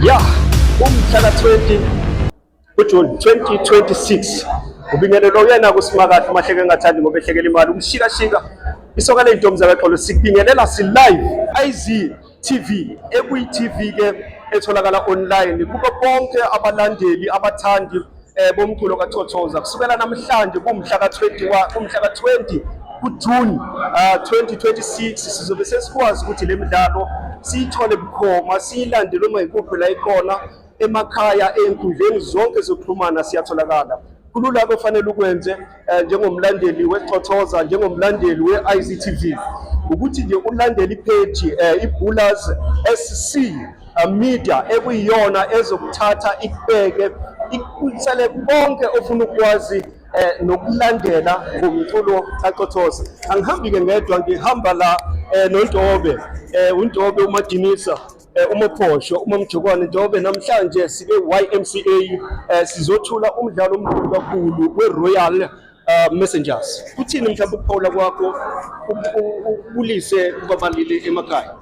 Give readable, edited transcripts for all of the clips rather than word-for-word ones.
Ya, umhla ka-20 kuJune 2026, ubingelelwa uyena kuSimakahle uMahleke engathandi ngoba ehlekela imali umshikashika isoka ley'ntombi zakaXolo. Sikubingelela si-live IZ TV, ekuyi-TV ke etholakala online kubo bonke abalandeli, abathandi bomculo kaChothoza. Kusukela namhlanje kumhla ka-21, kumhla ka-20 kuJune 2026, sizobe sesikwazi ukuthi le midlalo siyithole bukhoma, siyilandele uma ikuphi la ikhona emakhaya. Ey'nkundleni zonke zokuxhumana siyatholakala. Kulula kufanele ukwenze njengomlandeli weChothoza, njengomlandeli we-ICTV, ukuthi nje ulandele i-page iBullers SC Media, ekuyiyona ezokuthatha ikubeke, ikubulisele konke ofuna ukwazi nokulandela ngomculo kaChothoza. Angihambi-ke ngedwa, ngihamba la noNtobe, uNtobe uMadinisa, uMophosho, uMamjokwane. Ntobe, namhlanje sike YMCA, sizothula umdlalo omkhulu kakhulu we-Royal Messengers. Kuthini mhlawumbe ukuphawula kwakho, ubulise kubabalili emakhaya?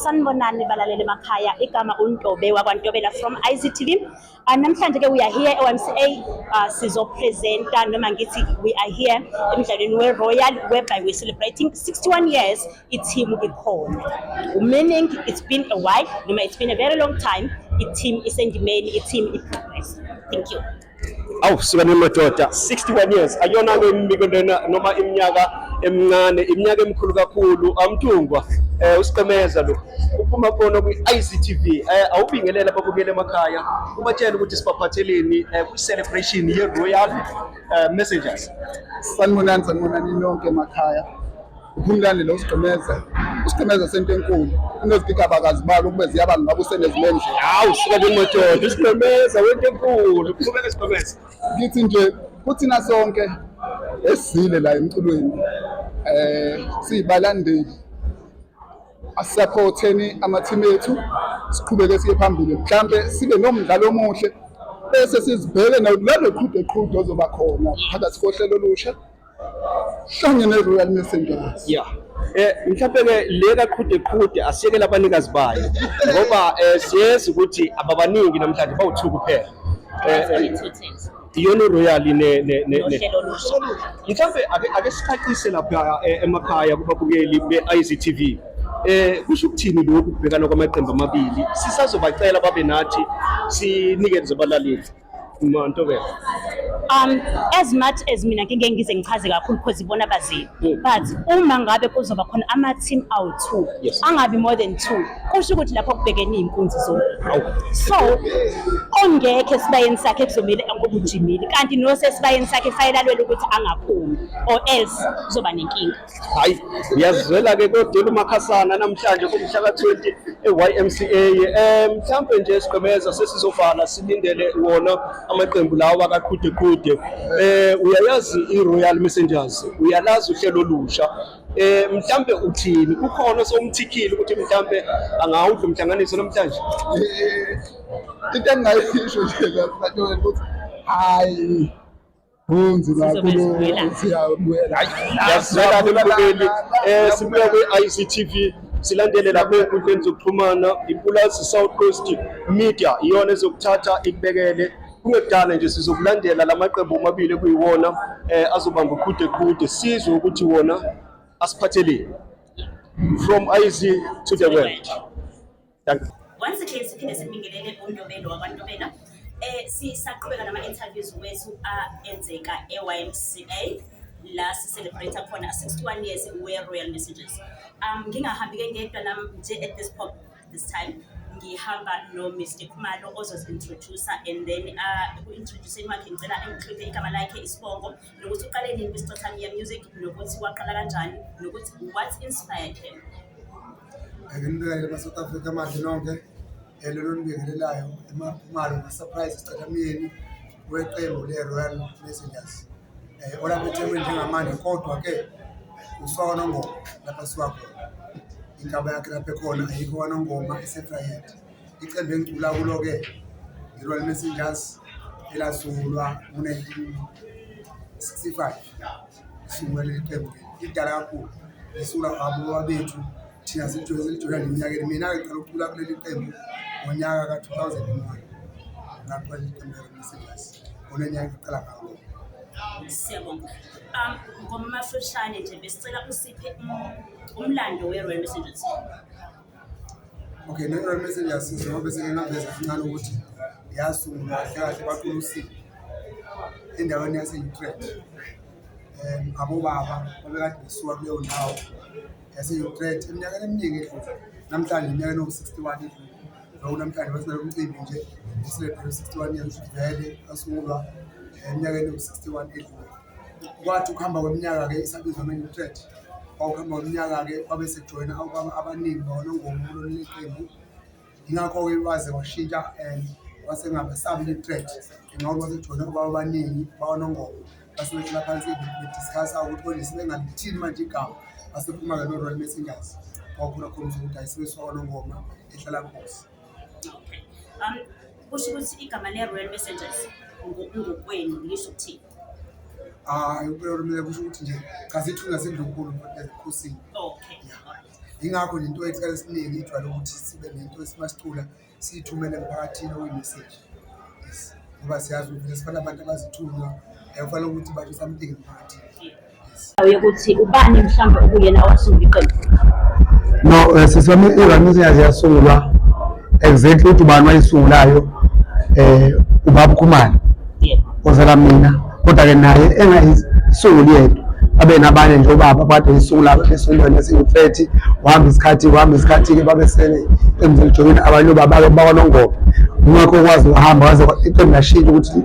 Sanibonani balaleli emakhaya, igama uNtobe wakwaNtobela from ICTV. Namhlanje ke we are here e-YMCA, sizopresenta, noma ngithi we are here emidlalweni we-Royal, whereby we're celebrating 61 years i-team ikhona. Meaning it's been a while, noma it's been a very long time i-team isendimeni, i-team i-progress. Thank you. Awu suka nemadoda, 61 years akuyona-ke imibiko lena noma iminyaka emincane, iminyaka emikhulu kakhulu. Amntungwa, uSiqemeza lo uphuma khona kwi-ICTV, awubingelela ababukeli emakhaya, ubatshele ukuthi sibaphatheleni kwi-celebration ye-Royal Messengers. Sanibonani, sanibonani nonke emakhaya. Uphumlane lo Sigqemeza. USigqemeza sento enkulu. Unezigigaba akazibali ukube ziyaba ngabe usenezimendlela. Hawu suka nemadoda, uSiqemeza wento enkulu. Qhubeka, Siqemeza. Ngithi nje kuthina sonke esizile la emculweni, siyibalandeli, asupporteni ama-team ethu, siqhubeke siye phambili, mhlambe sibe nomdlalo omuhle, bese sizibheke nalo qhude qhude ozoba khona phakathi kohlelo olusha hlangene ne-Royal Messengers. Yeah. Mhlawumbe ke le kaqhude qhude asiyekele abanikazi bayo, ngoba siyezi ukuthi ababaningi namhlanje, bawu-2 kuphela. Two teams. Iyona Royal ne Nohlelo olusha. Mhlawumbe ake sichacise lapha emakhaya kubabukeli be-ICTV. Kusho ukuthini lokhu kubhekana kwamaqembu amabili? Sisazobacela babe nathi, sinikeze abalaleli. Mantobela. As much as mina ngike ngize ngichaze kakhulu because ibona baziyo, but uma ngabe kuzoba khona ama-team awu-two, angabi more than two, kusho ukuthi lapho kubhekene iy'nkunzi zombili. Awu. So ongekho esibayeni sakhe kuzomele ngoba ujimile, kanti nosesibayeni sakhe fanele alwele ukuthi angaphumi, or else kuzoba nenkinga. Hayi, uyazizwela ke kodwa uMakhasana namhlanje kumhla ka-20 e-YMCA. Mhlambe nje, Sigqemeza, sesizovala, silindele wona amaqembu lawa akaqhude qhude. Uyayazi i-Royal Messengers, uyalazi uhlelo olusha. Mhlambe uthini? Kukhona somthikhile ukuthi mhlambe angawudla umhlanganiso namhlanje? Into engingayisho nje kahle ukuthi hayi, kunzima Sizobe kakhulu. sibuyela. Siyabuyela. Yazwela ke mbukeli, sibuya kwi-ICTV, silandele lapha ey'nkundleni zokuxhumana. iPulazi South Coast Media iyona ezokuthatha ikubekele. Kungekudala nje sizokulandela la maqembu omabili ekuyiwona azobamba uqhude qhude, sizwe ukuthi wona asiphatheleni. From IZ to the world, thank you. Once again siphinde sibingelele uNtobelo wakwaNtobela. Sisaqhubeka nama-interviews wethu enzeka e-YMCA, la si-celebrate khona 61 years we-Royal Messengers. Ngingahambi-ke ngedwa nam nje at this point, this time ngihamba no-Mr Khumalo ozozi-introduce, and then ku-introduceni wakhe ngicela engihluphe igama lakhe, isibongo, nokuthi uqale nini kwi-Isicathamiya music, nokuthi waqala kanjani, nokuthi what inspired him. Nginibingelele ma-South Africa amahle nonke. Lolo nibingelelayo emakhumalo ma-surprise esicathamiyeni weqembu le-Royal Messengers olapha eThekwini njengamanje, kodwa-ke usuka kwaNongoma lapha suka khona. Inkaba yakhe lapha ekhona ayikho kwaNongoma, ese-Vryheid. Iqembu engicula kulo-ke i-Royal Messengers, elasungulwa ngo-1965. Lisungulwa leli qembu leli, lidala kakhulu, lisungulwa abobaba bethu. Thina silijoyine silijoyina neminyakeni. Mina-ke ngiqala ukucula kuleli qembu ngonyaka ka-2001. Ngaqala iqembu le-Messengers. Ngonyaka ngiqala ngawo. Siyabonga. Ngomafushane nje besicela usiphe umlando we-Royal Messengers. Okay, ne-Royal Messengers njengoba seke ngaveza kancane ukuthi yasungulwa kahle kahle baqula usiko endaweni yase-Utrecht. Abobaba babekade besuka kuleyo ndawo yase-Utrecht eminyakeni eminingi edlule. Namhlanje eminyakeni ewu-61 edlule. Lokhu namhlanje besinalo mcimbi nje esi-celebrate 61 years ukuthi vele asungulwa eminyakeni ewu-61 edlule. Kwathi ukuhamba kweminyaka-ke isabizwa nge-Utrecht, kwakuhamba kweminyaka-ke kwabe sekujoyina abaningi bakwaNongoma kulolu qembu. Yingakho-ke waze washintsha and kwase kungabasabi le-threat ngoba kwase kujoyina obaba abaningi bakwaNongoma. Base behlala phansi be-discuss-a ukuthi konje sebengalithini manje igama. Base kuphuma-ke no-Royal Messengers. Kwakukhona khombisa ukuthi hhayi sebesuka kwaNongoma ehlala Nkosi. Okay. Kusho ukuthi igama le-Royal Messengers ngokwenu lisho ukuthini? Hayi, impela kusho ukuthi nje cha sithunywa sendlunkulu ebukhosini. Okay. Yeah. Alright. Yingakho nje into esikhathi esiningi ijwayele ukuthi sibe nento esimasicula siyithumele emphakathini okuyi-message. Yes. Ngoba siyazi ukuthi vele sifana abantu abazithunywa, kufanele ukuthi basho something emphakathini. Yes. Yokuthi ubani mhlawumbe okuyena owasungula iqembu? No, sisi wami i-Royal Messengers yasungulwa exactly ukuthi ubani wayisungulayo ubaba Khumalo ozala mina, kodwa-ke naye engayisunguli yedwa, babe nabanye nje obaba kade eyisungula besungula nesi-30 wahamba isikhathi wahamba isikhathi-ke babe sele iqembu selijoyina abanye obaba-ke bakwaNongoma. Ingakho kwaze wahamba waze iqembu lashintsha ukuthi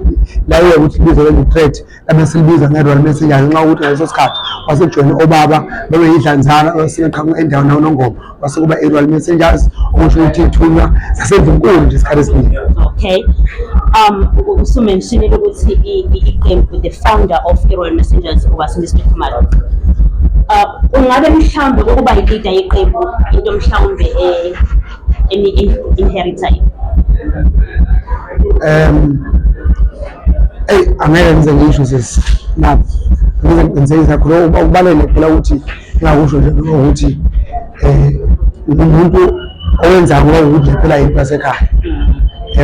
layeka ukuthi libizwe nge-threat labe selibiza nge-Royal Messengers ngenxa yokuthi ngaleso sikhathi kwasekujoyina obaba babeyidlanzana abasebeqhamuka endaweni yaKwaNongoma, kwase kuba i-Royal Messengers okusho ukuthi ithunywa zasendlunkulu nje isikhathi esiningi. Okay. Usumentionile ukuthi iqembu, the founder of i-Royal Messengers was Mr. Khumalo. Ungabe mhlawumbe ukuba yi-leader yeqembu into mhlawumbe eni-inheritayo? Eyi, angeke ngize ngisho sisi lapho ngize ngiqinisekise kakhulu okubalele phela ukuthi ngingakusho nje ukuthi umuntu owenza ngoba ukuthi phela into yasekhaya,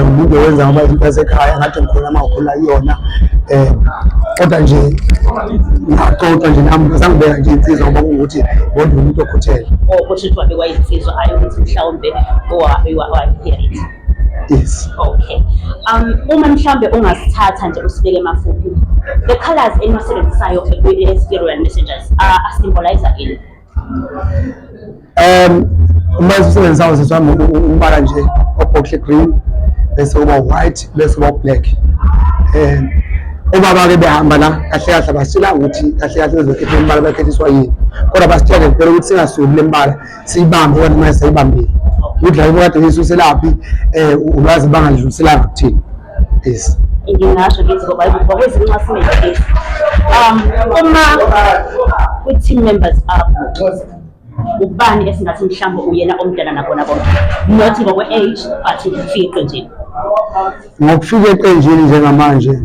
umuntu owenza ngoba into yasekhaya ngathi ngikhona uma ngikhula kuyona, kodwa nje ngaxoxa nje nami sangibeka nje insizwa ngoba kuwukuthi kodwa umuntu okhuthele. Or kusho ukuthi wabekwa insizwa, hhayi ukuthi mhlawumbe wa-inherit. Yes. Okay. Uma mhlawumbe ungasithatha nje usibeke emafuphi, the colors eniwasebenzisayo kwi-Royal Messengers asymbolize ini? Uma sisebenzisayo sisi wami umbala nje o-bottle green bese uba white bese uba black. Obaba-ke behamba la kahle kahle basitshela ukuthi kahle kahle bezokhetha imibala bakhethiswa yini, kodwa basitshele phela ukuthi singasuki kule mbala siyibambe kodwa manje sayibambile ukuthi la kade beyisuselaphi ulwazi bangalidluliselanga kuthina. Yes. Ngingasho ngithi ngoba ngokwezinqasimende uma kwi-team members akho ubani esingathi mhlawumbe uyena omdala nakona konke, not ngokwe-age but ngokufika eqenjini? Ngokufika eqenjini njengamanje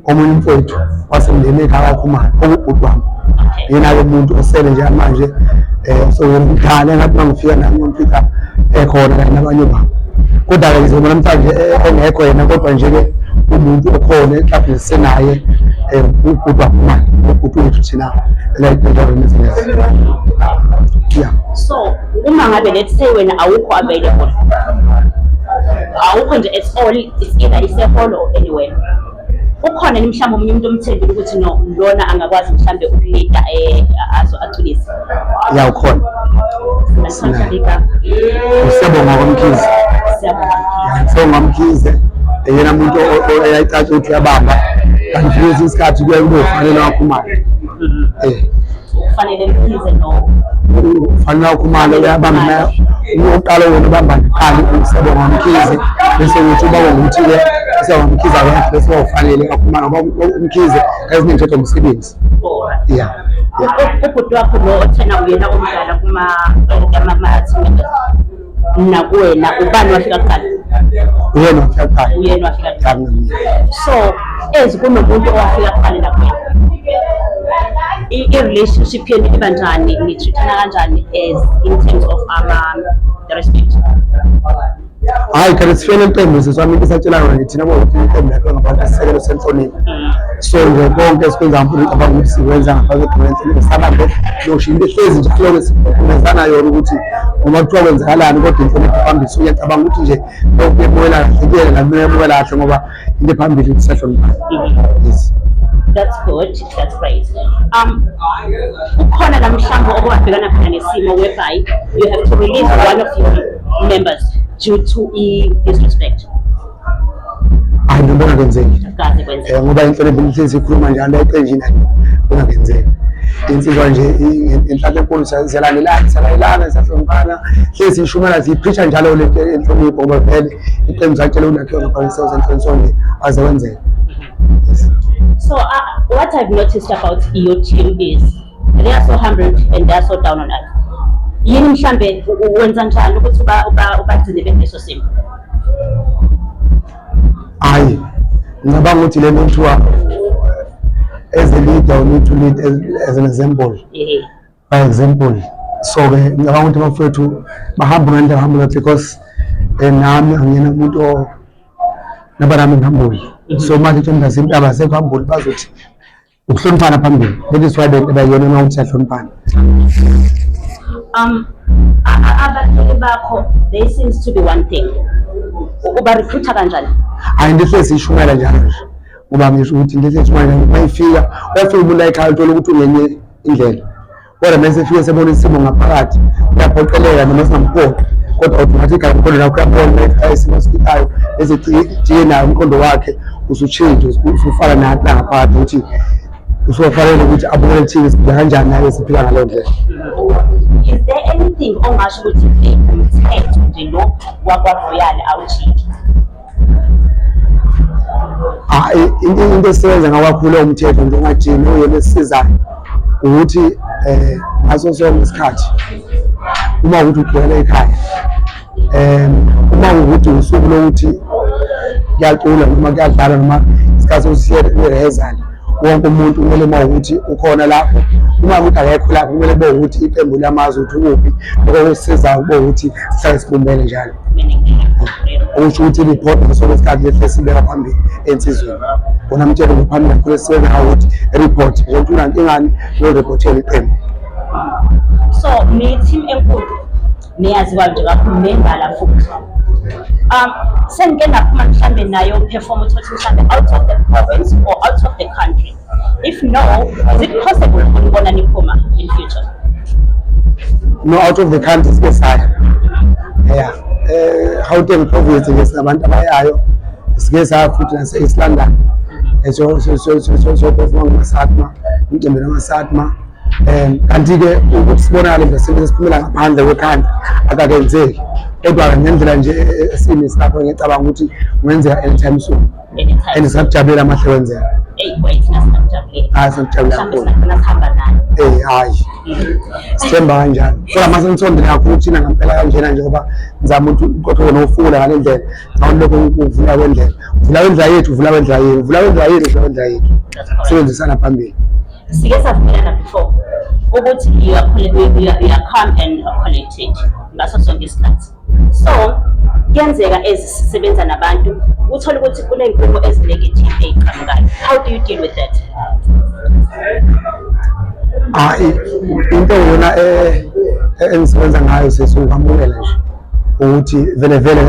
omunye umfowethu wasemndeni ekhaya kaKhumalo okubhuti wami, yena-ke umuntu osele njengamanje sewumdala engathi uma ngifika nami ngimfica ekhona kanye nabanye obaba, kodwa-ke ngizoba namhlanje engekho yena, kodwa nje-ke umuntu okhona eklabhini sisenaye ubhuti waKhumalo, ubhuti wethu thina la eqenjini Messengers. Yeah. So uma ngabe let's say wena awukho available, awukho nje at all, it's either iseholo or anywhere, ukhona yini mhlawumbe omunye umuntu omthembile ukuthi no lona angakwazi mhlawumbe ukulida azo aculise? Ya, ukhona. Singathanda igama. Usiyabonga kwaMkhize. Siyabonga. Siyabonga Mkhize, yena muntu oyayicaca ukuthi uyabamba, kanti kwesinye isikhathi kuyaye kube ufanele waKhumalo. Kufanele Mkhize no Ufanele waKhumalo uyabamba, uqala wena ubamba kuqala uSiyabonga Mkhize, bese uthi ubaba ukuthi-ke uSiyabonga Mkhize akekho, bese uba ufanele waKhumalo ngoba uMkhize kaziningi uthatha umsebenzi. Yeah. Ubhuti wakho lo othena uyena omdala kuma-team members nakuwena, ubani wafika kuqala? Uyena wafika kuqala. Uyena wafika kuqala. Yeah. So as kunomuntu owafika kuqala nakuwena, I-relationship yenu iba njani, ni-treat-ana kanjani as in terms of ama the respect? Hhayi kanti sifike iqembu sisi wami, into esatshela yona nje thina ukuthi iqembu lakhe ngaphansi kwesisekelo senhlonipho. So nje konke esikwenza ngicabanga ukuthi sikwenza ngaphansi kwegama lenhlonipho, sabambe losho into ehlezi njalo-ke sikhumezana yona ukuthi noma kuthiwa kwenzakalani kodwa inhlonipho phambili. So ngiyacabanga ukuthi nje lokhu kuyemukela kahle kuyena nami kuyemukela kahle ngoba into ephambili ukuthi siyahloniphana. Yes. That's good, that's great. Kukhona la mhlawumbe okwabhekana khona nesimo whereby you have to release one of your members due to i-disrespect? Hhayi, noma kungenzeki. Kaze kwenzeka. Ngoba inhlonipho ihlezi ikhuluma njalo eqenjini, kungakenzeki. Insizwa nje inhlanhla enkulu, siyalalelana, siyalalelana, siyahloniphana, hlezi siyishumela, siyiphrisha njalo le nto enhlonipho ngoba vele iqembu satshela ulakhiwe ngaphansi senhlonipho, so nje aze kwenzeka. Yes. So what I've noticed about your team is they are so humble and they are so down on earth. Yini mhlambe wenza njani ukuthi ubagcine bekuleso simo? Hhayi, ngicabanga ukuthi le nto kuthiwa as a leader you need to lead as an example. By example. So-ke ngicabanga ukuthi abafowethu bahamba ngendlela bahamba because nami angiyena umuntu naba nami ngihambule. So manje ukuthi mntasimpi abasekho hambule bazothi ukuhloniphana phambili. That is why bayona uma ukuthi siyahloniphana. Abaculi bakho, there seems to be one thing. Uba recruiter kanjani? Hhayi, into ehlezi siyishumela njalo nje ngoba ngisho ukuthi into ehlezi sishumela njalo uma ifika uyafika umuntu la ekhaya uthola ukuthi ungenye indlela, kodwa mase efike sebona isimo ngaphakathi uyaphoqeleka noma singamphoqi kodwa automatically umqondo wakho uyabona uma isimo esifikayo bese jike nayo umqondo wakhe usu-change usufana nathi la ngaphakathi ukuthi usuwafanele ukuthi abukele thina siphila kanjani naye siphila ngaleyo ndlela. Is there anything ongasho ukuthi umthetho nje lo wakwa-Royal awujiki? Hhayi, into esisebenza ngawo kakhulu umthetho nje ongajimi oyena esisizayo ukuthi ngaso sonke isikhathi uma ukuthi ugcwele ekhaya, uma kuwukuthi usuku lokuthi kuyacula noma kuyadlalwa noma isikhathi sokuthi siye kwi-rehearsal, wonke umuntu kumele uma ukuthi ukhona lapho, uma ukuthi akekho lapho kumele kube ukuthi iqembu liyamazi ukuthi ukuphi. Lokho kusisizayo kube ukuthi sihlale sibumbene njalo. Okusho ukuthi i-report ngaso sonke isikhathi lehle sibeka phambili ensizweni. Wona mtshele ngophambili kakhulu esibeka ngawo ukuthi i-report njengokuthi unankingani uyoriphothela iqembu. So ni-team enkulu niyaziwa nje kakhulu nembala futhi. Sengike naphuma mhlambe nayo perform uthole mhlambe out of the province or out of the country. If no, is it possible ukunibona niphuma in future? No, out of the country sike saya. Yeah. Gauteng province nje sinabantu abayayo. Sike saya futhi nase East London. So so so so so so perform ngama-SATMA, umcimbi nama-SATMA. Kanti-ke ukuthi sibonakale nje sibe siphumela ngaphandle kwe-country akakenzeki. Kodwa ngendlela nje esimi lapho ngicabanga ukuthi kungenzeka anytime soon. Anytime. And singakujabulela amahle kwenzeka. Eyi, wait, thina singakujabulela. Hayi, singakujabulela Mhlawumbe kakhulu. singagcina sihamba nayo. Hayi. Sithemba kanjalo. Kodwa mase ngisondele kakhulu thina ngempela kanjena njengoba ngizama ukuthi uqotho nofula ngale ndlela. Ngicabanga lokho kuvula kwendlela. Uvula kwendlela yethu, uvula kwendlela yethu, uvula kwendlela yethu, uvula kwendlela yethu. That's correct. Sebenzisana phambili. Sike savumelana before ukuthi you are calm and collected ngaso sonke isikhathi. So kuyenzeka ezisisebenza nabantu uthole ukuthi kuney'nkulumo ezi-negative ey'qhamukayo. How do you deal with that? Hayi, into yona engisebenza ngayo sesiwukwamukela nje ukuthi vele vele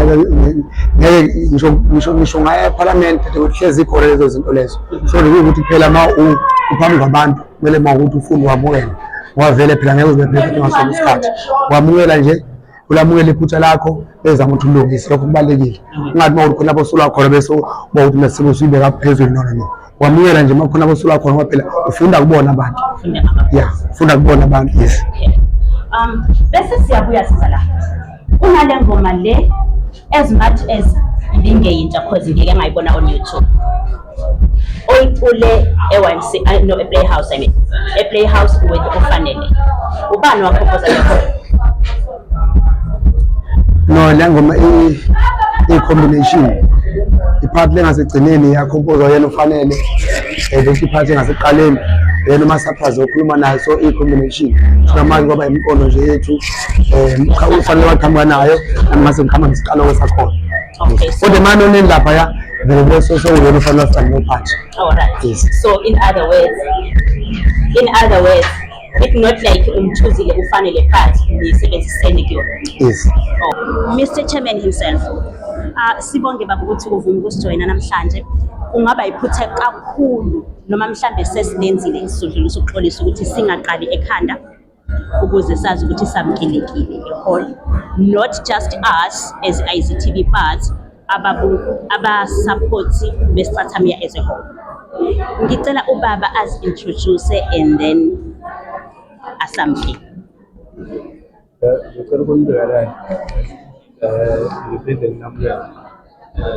ngeke ngisho ngaya ephalamende kuhlezi khona lezo zinto lezo. So ukuthi phela uma uphambi kwabantu kumele uma ukuthi ufuna uwamukele ngoba vele phela ngeke uze perfect ngaso sonke isikhathi. Wamukela nje, ulamukela iphutha lakho bezama ukuthi ulungise, lokho kubalulekile. Ungathi uma ukhona lapho usulwa khona bese uba ukuthi masibe usuyibeka phezulu. No, no, no, wamukela nje uma khona lapho usulwa khona ngoba phela ufunda kubona abantu. Ufunda ngabantu. Yeah, ufunda kubona abantu, yes. Okay. Bese siyabuya siza la. Kunale ngoma le, as much as ibingeyintsha cause ngike ngayibona on YouTube. Oyicule e-YMC, no, e-Playhouse, I mean. E-Playhouse with uFanele. Ubani wa-compose le ngoma? No, le ngoma i-combination, i-part lengasegcineni ya-compose yena uFanele, bese i-part engasekuqaleni Yena uMasurprise okhuluma naye, so i-combination sinamanje kwaba imiqondo nje yethu, um ufanele waqhamuka nayo, nami ngase ngiqhamuka nesiqalo sakhona. Okay, so Kodwa manje oneni laphaya vele bese sewuyena ufanele wafika nophathi. All right. Yes. So in other words, it's not like umchoosile ufanele, but nisebenzisene kuyona. Yes. Oh. Mr. Chairman himself. Sibonge baba ukuthi uvume ukusijoyina namhlanje. Kungaba iphutha kakhulu noma mhlambe sesilenzile, sizodlulisa ukuxolisa ukuthi singaqali ekhanda ukuze sazi ukuthi samkelekile ehall. Not just us as ICTV, but ababu abasupport beSatamia as a whole. Ngicela ubaba azi-introduce and then asamke. Ngicela ukunibingelela, ngiphinde nginamukele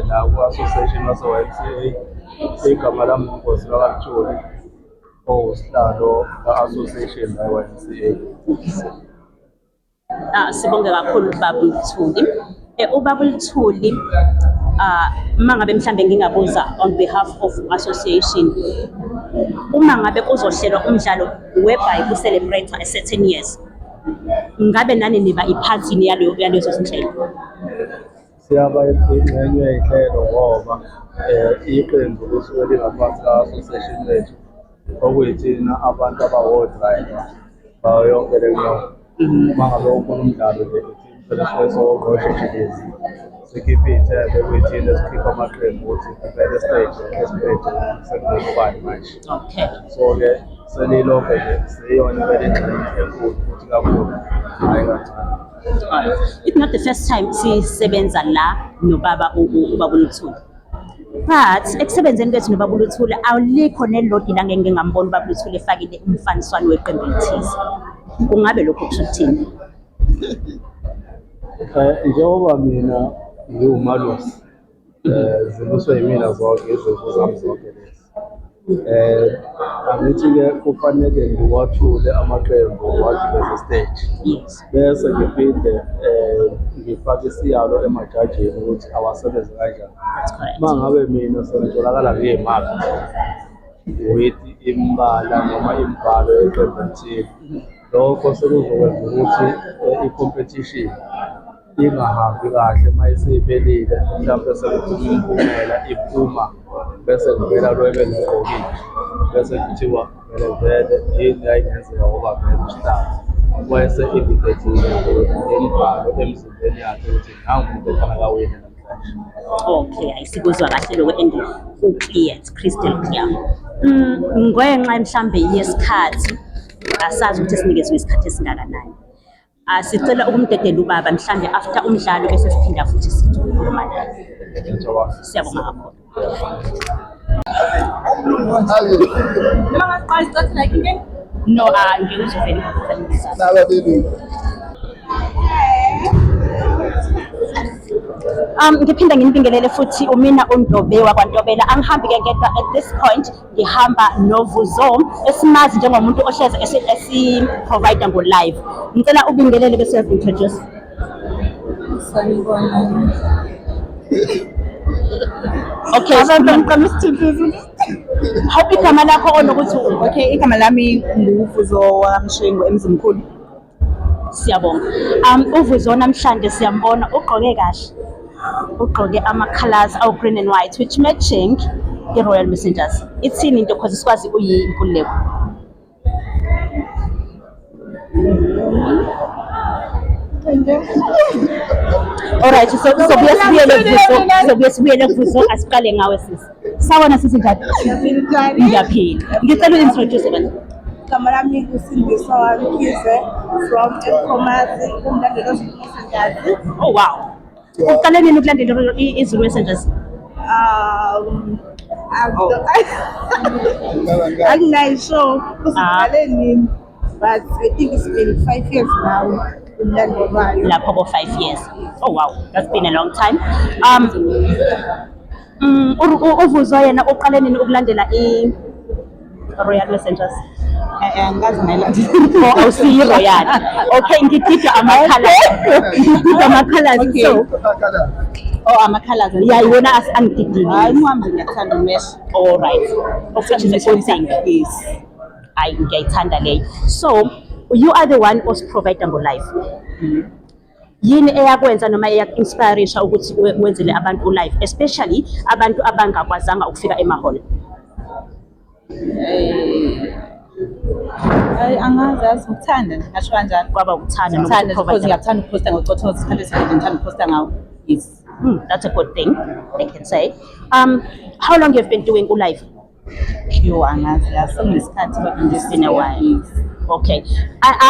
la ku-association wase-YMCA. Igama lami uNkosi wakaLuthuli, owusihlalo ka-association la e-YMCA. Ah, sibonge kakhulu baba Luthuli. Ubaba Luthuli, mangabe mhlambe ngingabuza on behalf of association, uma ngabe kuzohlelwa umdlalo whereby ku celebrate a certain years, ngabe nani niba iphathini yalezo zinhlelo? Siyaba ingxenye yey'nhlelo ngoba iqembu lisuke lingaphansi ka-association wethu, okuyithina abantu abawo-driver bayo yonke le nqola. Uma ngabe kukhona umdlalo nje, ithina phela suke sowuqosheshelezi sikhiphe iy'thebe, kuyithina esikhipha amaqembu ukuthi vele stage esiphethe sekungubani manje. So-ke selilokho nje siyona impela ingxenye enkulu futhi kakhulu, hhayi kancane. Alright. It's not the first time sisebenza la nobaba ubaba uLuthuli. But ekusebenzeni kwethu nobaba uLuthuli, awulikho nelodi la ngeke ngingambona ubaba uLuthuli efakile umfaniswano weqembu elithize. Kungabe lokho kusho ukuthini? Njengoba mina ngiwumalusi, ziluswe yimina zonke izimvu zami zonke lezi. Angithi-ke kufanele ngiwathule amaqembu, ngiwagibeze stage. Bese ngiphinde ngifake isiyalo emajajini ukuthi awasebenze kanjani. That's correct. Uma ngabe mina sengitholakala ngiyimali with imibala noma imibhalo yeqembu elithile, lokho sekuzokwenza ukuthi i-competition ingahambi kahle. Uma isiphelile, mhlawumbe sekuphuma imiphumela, iphuma bese kuvela lo ebengigqokile, bese kuthiwa vele vele yini yayingenzeka, ngoba vele usihlalo wayese-indicate-ile ngemibhalo emzimbeni yakhe ukuthi nangu umuntu efana kawina namhlanje. Okay, ayisikuzwa kahle lokho and ku-clear, it's crystal clear. Ngenxa mhlambe yesikhathi, asazi ukuthi sinikezwe isikhathi esingakanani. Asicela ukumdedela ubaba mhlambe after umdlalo, bese siphinda futhi sithi ukukhuluma naye. Ngiyathokoza. Siyabonga kakhulu. Noma ngaqala isicathulo like into No, ngeke uzovele ukufanekisa. Nababili. Ngiphinda nginibingelele futhi, umina uNdobe wakwaNtobela. Angihambi ke ngedwa at this point, ngihamba noVuzo esimazi njengomuntu ohleze esi-provide ngo-live. Ngicela ubingelele bese uyazi-introduce. Sanibona. Okay. Abantu ngiqala. Hawu, igama lakho onokuthi Okay, igama lami nguVuzo waMshengu eMzimkhulu. Siyabonga. UVuzo namhlanje siyambona ugqoke kahle. Ugqoke ama-colors awu green and white, which matching i-Royal Messengers. Ithini into, cause sikwazi uyinkululeko. Alright, so sobuye sibuyele Vuzo, sobuye sibuyele Vuzo, asiqale ngawe sisi. Sawona sisi, njani? Ngiyaphila. Ngicela u-introduce abantu. Igama lami uSindiswa waMkhize from eKhomazi, umlandeli oZulu Messengers. Oh wow. Uqale nini ukulandela iZulu Messengers? Anginayo sure usiqale nini, but I think it's been 5 years now umlandeli wayo. Lapho ko 5 years. Oh wow, that's been a long time. UVuzo yena uqale nini ukulandela i Royal Messengers? Angikazi ngayilandela. Oh, awusiyi Royal. Okay, ngidida ama-colors. Ngidida ama-colors. Okay. So, Oh, ama-colors. Yeah, iwona angididile. Hayi, muhambe, ngiyakuthanda umesh. All right. Of which is a good thing. Yes. Hayi, ngiyayithanda leyo. So you are the one osi-provide ngo-live. Yini eyakwenza noma eyaku-inspirisha ukuthi wenzele abantu u-live, especially abantu abangakwazanga ukufika emahholo? Hayi, angazi, yazi ukuthanda nje, ngasho kanjalo. Kwaba ukuthanda. Ngithanda nje nokuthi because ngiyakuthanda ukuphosta ngocothoza isikhathi esiningi, ngithanda ukuphosta ngawo. Yes. That's a good thing, I can say. How long you've been doing u-live? Yo, angazi, yazi sekunesikhathi but nje. It's been a while. Yes. Okay.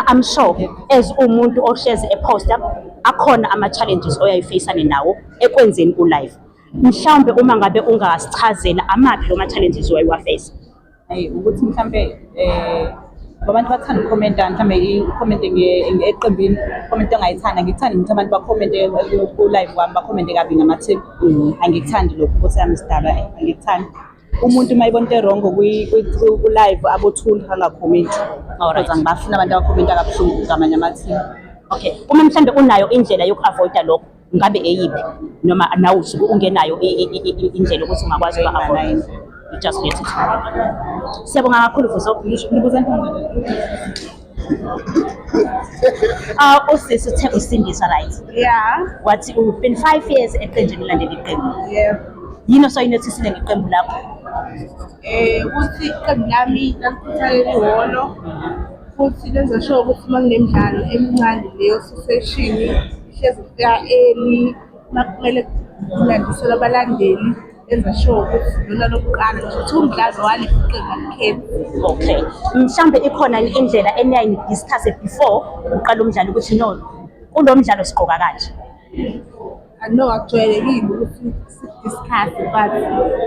I'm sure as umuntu ohlezi eposta akhona ama-challenges oyayifeyisane nawo ekwenzeni u-live. Mhlawumbe uma ngabe ungasichazela amaphi lo ma-challenges owayiwafeyisa? Hayi, ukuthi mhlambe abantu bathanda ukukhomenta, mhlambe i-comment eqembini, comment ongayithanda. Ngikuthanda ukuthi abantu bakhomente ku-live wami, bakhomente kabi ngama-team. Angikuthandi lokho, nkosi yami, sidalwa, angikuthandi. Umuntu uma ebona into e-wrong ku-live abothula, angakhomenti. Alright. Because angibafuni abantu abakhomenta kabuhlungu ngamanye ama-team. Okay. Uma mhlambe unayo indlela yoku-avoida lokho, ngabe eyiphi? Noma nawe usuke ungenayo indlela yokuthi ungakwazi uku-avoid? You just let it. Siyabonga kakhulu, Vuso. Nibuza? Usisi uthe usindisa, right? Yeah. Wathi you've been 5 years eqenjini, ulandela iqembu. Yeah. Yini osayinothisile ngeqembu lakho? Ukuthi iqembu lami lalikhuthalela ihholo futhi lenza sure ukuthi uma kunemidlalo emincane leyo session ihlezi ifika early, uma kumele kulandiselwe abalandeli enza sure ukuthi lona lokuqala nje ukuthi umdlalo wale iqembu alikhethi. Okay. Mhlambe ikhona yini indlela eniyayi-discuss before uqala umdlalo ukuthi no, kulo mdlalo sigqoka kanje? No, akujwayelekile ukuthi si-discuss, but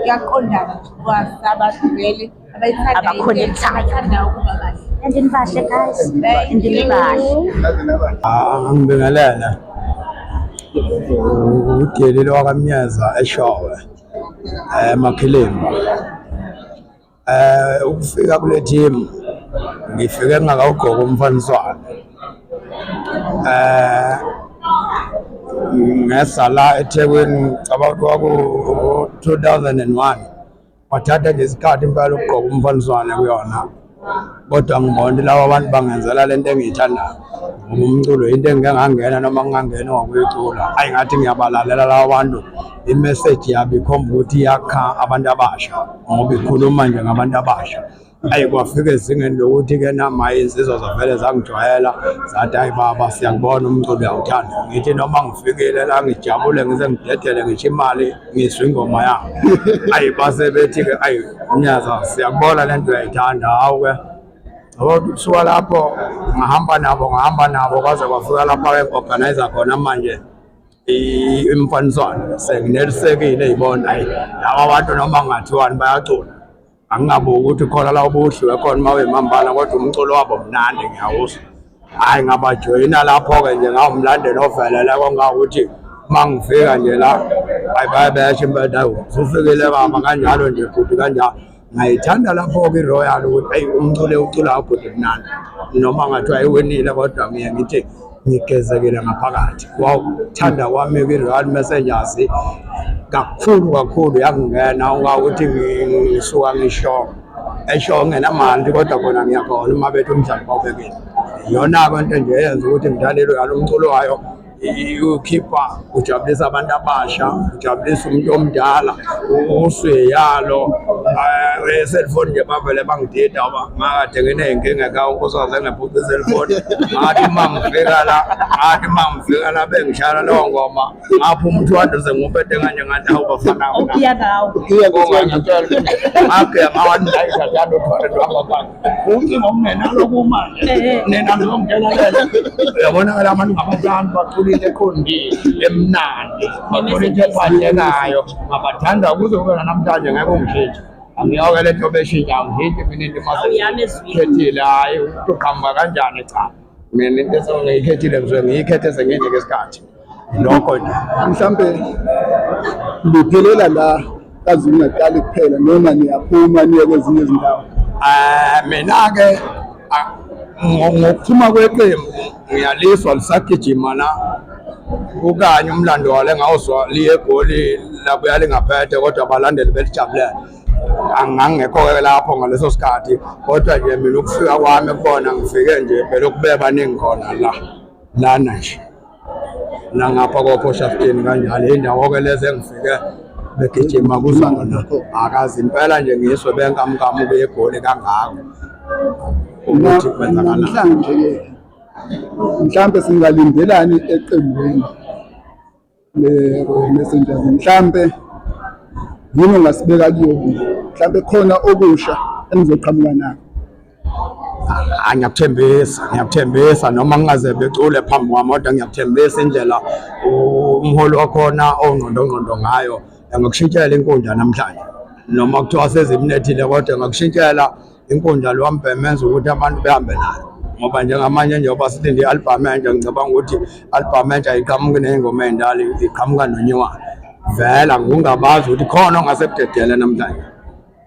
kuyaqondana nje kwazi abantu vele abayithandayo Aba-connectayo. abathandayo ukuba bahle. And nibahle, guys. Thank And nibahle. Ah, ngibingelele. Udelile wakaMnyeza eShowe, eMakhilimba. Ukufika kule team ngifike ngingakawugqoka umfaniswano. Ngesa la eThekwini, ngicabanga ukuthi kwaku 2001. Wathatha nje isikhathi impela ukugqoka umfaniswano kuyona. Kodwa ngibona ukuthi laba bantu bangenzela lento engiyithandayo. Ngoba umculo into engike ngangena noma ngingangena ngokuyicula. Ayi, ngathi ngiyabalalela laba bantu. I-message yabo ikhomba ukuthi yakha abantu abasha ngoba ikhuluma nje ngabantu abasha. Ayi, kwafika ezingeni lokuthi-ke nama insizwa zavele zangijwayela, zathi, "Hayi baba, siyakubona umculo uyawuthanda." Ngithi noma ngifikile la ngijabule, ngize ngidedele ngisho imali ngizwe ingoma yabo. Ayi, base bethi-ke, "Ayi Mnyaza, siyakubona le nto uyayithanda." Hawu-ke, yabo, kusuka lapho ngahamba nabo, ngahamba nabo kwaze kwafika lapha-ke ngi-organize khona manje imfaniswano, senginelisekile yibona. Hayi, laba bantu noma kungathiwani bayacula, angingabuki ukuthi khona la ubuhliwe khona uma uyimambala, kodwa umculo wabo mnandi, ngiyawuzwa. Hhayi, ngabajoyina lapho-ke nje, ngawumlandeli ovelele kongawukuthi uma ngifika nje la, hayi, baye besho impela, "Hawu, usufikile baba," kanjalo nje bhuti, kanjalo. Ngayithanda lapho-ke i-Royal ukuthi eyi, umculo ewuculayo ubhuti mnandi, noma ngathiwa iwinile kodwa ngiye ngithi ngigezekile ngaphakathi. Wawuthanda kwami-ke i-Royal Messengers kakhulu kakhulu, yangingena ungawukuthi ngisuka ngisho esho ngingenamali, kodwa khona ngiyakhona uma bethi umdlalo bawubekile. Iyona-ke into nje eyenza ukuthi ngithande i-Royal, umculo wayo ukhipha ujabulisa abantu abasha, ujabulisa umuntu omdala, usuyalo e-cellphone nje bavele bangidida ngoba ngakade nginey'nkinga ekhaya, unkosikazi engephuca i-cellphone. Ngathi uma ngifika la bengishayela leyo ngoma, ngaphuma u-200 senguphethe kanje, ngathi, "Hawu bafana." Ugiya ngawo. Ngagema wanidayisa u-200 wahamba phansi ucingo okungenalo kumanje nina nizongitshela lelo. Uyabonakala abantu ngabathandi, bacula into eqondile emnandi, bacula into ephathekayo, ngabathanda kuze kube namhlanje. Ngeke ungishintshe, angiyoke le nto beshintsha, angishintshi mina into. Awuyami ezwini. Khethile, hhayi ukuthi uqhamuka kanjani, cha, mina into esengiyikhethile ngisuke ngiyikhethe senginike isikhathi, lokho nje. Mhlambe liphelela la KwaZulu Natal kuphela noma niyaphuma niye kwezinye izindawo? Mina-ke ngokuphuma kweqembu ngiyaliswa lisagijima la kukanye umlando walo engawuzwa liye eGoli labuya lingaphethe, kodwa abalandeli belijabulela. Angangekho-ke lapho ngaleso sikhathi, kodwa nje mina ukufika kwami kubona ngifike nje belokhu bebaningi khona la lana nje nangapha kophoshaftini kanjalo, indawo-ke lezi engifike begijima kuzona akazi impela nje ngizwe benkamnkam ukuya eGoli kangako ukuthi kwenzakalani. Namhlanje-ke mhlampe singalindelani eqembini le-Royal Messengers? Mhlampe yini ongasibeka kuyona? Mhlampe khona okusha enizoqhamuka nakho? Ah, ngiyakuthembisa, ngiyakuthembisa noma ngingaze becule phambi kwami, kodwa ngiyakuthembisa indlela umholi wakhona ongqondongqondo ngayo engakushintshela inkundla namhlanje, noma kuthiwa sezimnethile, kodwa engakushintshela inkundla lwambhemenza ukuthi abantu behambe nayo, ngoba njengamanje njengoba silinde i-albhamu entsha, ngicabanga ukuthi i-albhamu entsha iqhamuki ney'ngoma ey'ndala, iqhamuka nonyuwane. Vela ngingabazi ukuthi khona ongase kudedele namhlanje,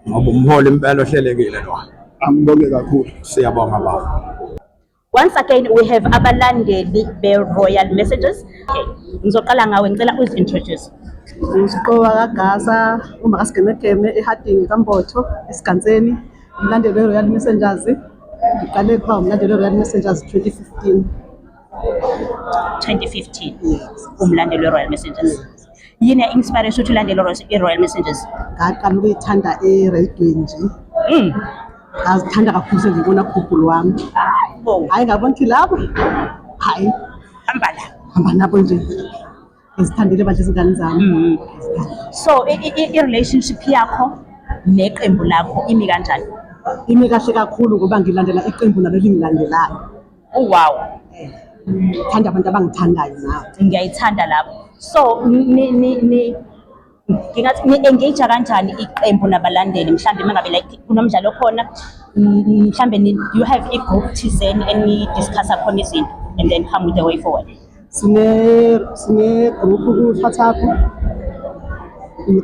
ngoba umholi impela ohlelekile lo. Angibonge kakhulu. Siyabonga baba. Once again we have abalandeli be-Royal Messages. Okay. Ngizoqala ngawe, ngicela uzi-introduce. Ngiziqoba kaGasa, uma kaSigemegeme eHarding kaMbotho eSiganseni, umlandeli we-Royal Messengers. Ngiqale ukuba umlandeli we-Royal Messengers 2015. 2015 Yes. umlandeli we-Royal Messengers. Yini ya-inspire ukuthi ulandele i-Royal Messengers? Ngaqala ukuyithanda ereyidweni nje. Ngazithanda kakhulu sengibona kugugulu wami. Hayibo, Hhayi ngabona ukuthi labo, hhayi hamba la. hamba nabo nje. Ngizithandile bandla izingane zami. So i-relationship yakho neqembu lakho imi kanjani? Imi kahle kakhulu ngoba ngilandela iqembu nalo elingilandelayo. Oh wow, Ngithanda abantu abangithandayo nabo. Ngiyayithanda lapho. So ni ni ni ngingathi ni-engage kanjani iqembu nabalandeli, mhlambe uma ngabe like kunomdlalo khona, mhlambe do you have i-group thizeni eni-discussa khona izinto and then come with the way forward? Sine group ku-WhatsApp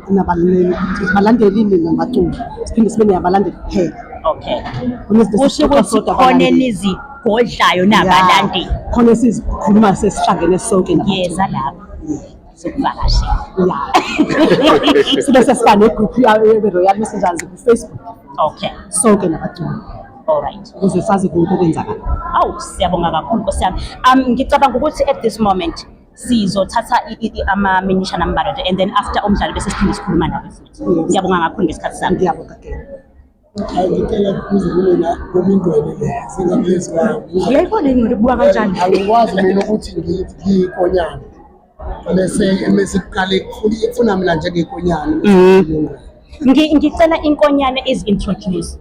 nabalandeli nabaculi, siphinde sibe neyabalandeli kuphela. Okay. Kunezinto Kusho esixoxa ukuthi sodwa khona abalandeli. enizigodlayo nabalandeli. Ya, khona esizikhuluma sesihlangene sonke nabaculi. Yeza lapho sokuvakashela. Ya. Sibe sesiba ne-group ye-Royal Messengers ku-Facebook sonke nabaculi All right. ukuze sazi konke okwenzakalayo. Awu, siyabonga kakhulu Nkosi yami. Ngicabanga ukuthi at this moment sizothatha ama-minishana ambalwa nje and then after umdlalo bese siphinde sikhuluma nawe futhi. Ngiyabonga kakhulu ngesikhathi sakho. Ngiyabonga ke. Hayi, ngicela kuze kumina kumingwele le singaphezu kwayo. Uyayibona ingqondo ibuka kanjani? Angikwazi mina ukuthi ngithi ngiyikonyana bese kuqale ifuna mina njengekonyana. Ngicela inkonyane is introduce.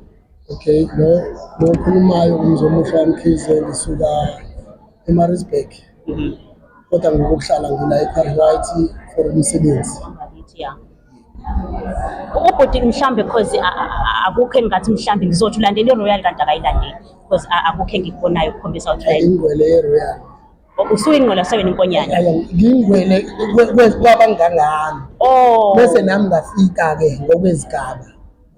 Okay, lo okhulumayo uMzomuhle Mkhize, ngisuka eMaritzburg. Kodwa ngokuhlala ngila ePark White for umsebenzi. Yeah. Ubhuti mhlambe because akukho engathi mhlambe ngizothi ulandela iRoyal kanti akayilandeli, because akukho engikubonayo ukukhombisa ukuthi uyayi- Ingwele yeRoyal. Usuyingqwele usewena inkonyane. Ayi, ngingwele kwabangangami. Oh. Bese nami ngafika ke ngokwezigaba.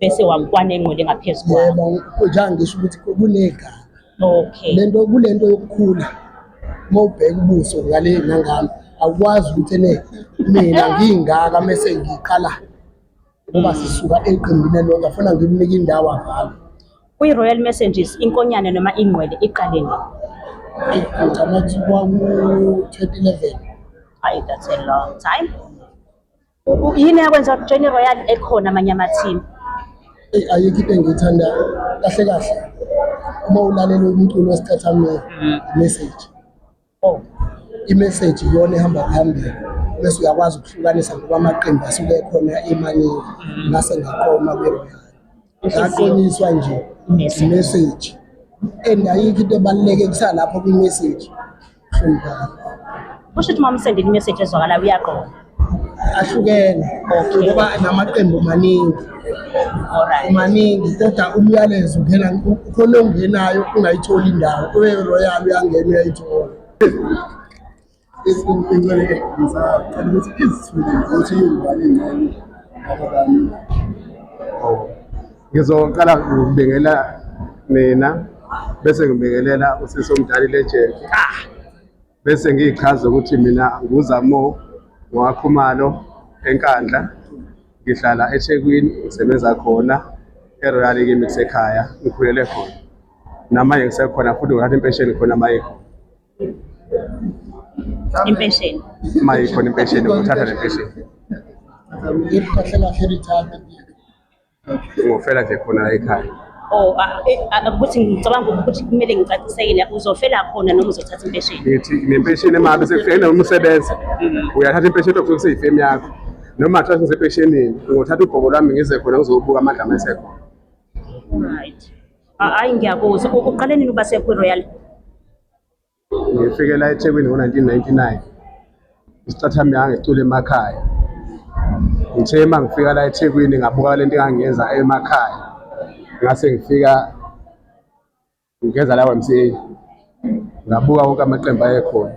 Bese wakwana engqwele ngaphezulu kwakho. Yebo, njengoba ngisho ukuthi kunegaba. Okay. Lento kulento yokukhula uma ubheka ubuso ngale nangami awukwazi ukuthi ene mina ngingaka mase ngiqala ngoba sisuka eqembini elilodwa, funa ngimnike indawo avale. Kwi-Royal Messengers inkonyane noma ingqwele iqale nini? Ngicabanga ukuthi kwaku-2011. Hayi, that's a long time. Yini yakwenza join i-Royal ekhona amanye ama-team? Eyi, ayikho into engiyithanda kahle kahle uma ulalela umculo wesicathamiya, message. I-message iyona ehamba phambili, bese uyakwazi ukuhlukanisa ngoba amaqembu asuke ekhona emaningi. Ngase ngaqoma kwi-Royal, ngaqonyiswa nje i-message, and ayikho into ebaluleke kusalapho kwi-message, hloniphana. Kusho ukuthi uma umsendile i-message ezwakalayo uyaqonda. Ahlukene ngoba namaqembu maningi. Maningi, kodwa umyalezo ungena ukhona, ongenayo ungayitholi indawo, owe-Royal uyangena uyayithola. Ngicela ngisacela ukuthi izithule ukuthi iwubani ingxenye ababani. Ngizoqala ngikubingelela nina, bese ngibingelela usisi omdala legend, bese ngiyichaza ukuthi mina nguZamo ngwaKhumalo eNkandla. Ngihlala eThekwini, ngisebenza khona eRoyal kimi kusekhaya, ngikhulele khona. Namanje ngisekhona futhi ngithatha impesheni khona uma ikhona. Impesheni. Uma ikhona impesheni ngithatha nempesheni. Kahle kahle retirement. Ngofela nje khona la ekhaya. Oh, ukuthi ngicabanga ukuthi kumele ngicacisekile uzofela khona noma uzothatha impesheni. Ngithi nempesheni emabe sekufike noma usebenza. Uyathatha impesheni okusuke kuseyifemu yakho. Noma kuthiwa ngisempeshenini, ngothatha ubhobo lwami ngize khona ngizobuka amandla uma esekhona. Right. Hayi ngiyakuzwa. Uqale nini uba sekwi-Royal? Ngifike la eThekwini ngo-1999 isicathamiya ngicula emakhaya. Ngithe uma ngifika la eThekwini ngabuka lento engangiyenza emakhaya, ngase ngifika ngeza la YMCA ngabuka wonke amaqembu ayekhona,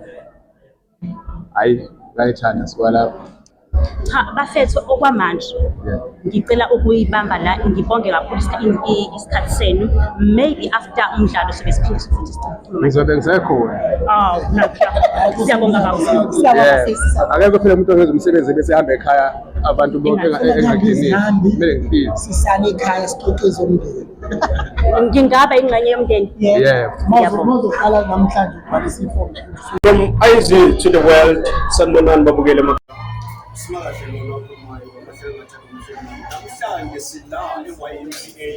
hhayi ngayithanda suka lapho. Cha bafethu okwamanje ngicela ukuyibamba la ngibonge kakhulu isikhathi senu maybe after umdlalo sobe siphinde futhi sikhulume. Ngizobe ngisekhona. Aw siyabonga kakhulu. Siyabonga Akekho phela umuntu ongenza umsebenzi bese ehamba ekhaya abantu bonke engakinini. Kumele ngifike. Sisale ekhaya sixoxe zomndeni. Ngingaba ingxenye yomndeni. Yebo. Ngiyabonga. Mawuzoqala namhlanje ubhalisa ifomu. From IZ to the world, sanibonani babukele Simakahle lona okhulumayo amahlelo ngathanda umhlelo. Namhlanje sila e-YMCA.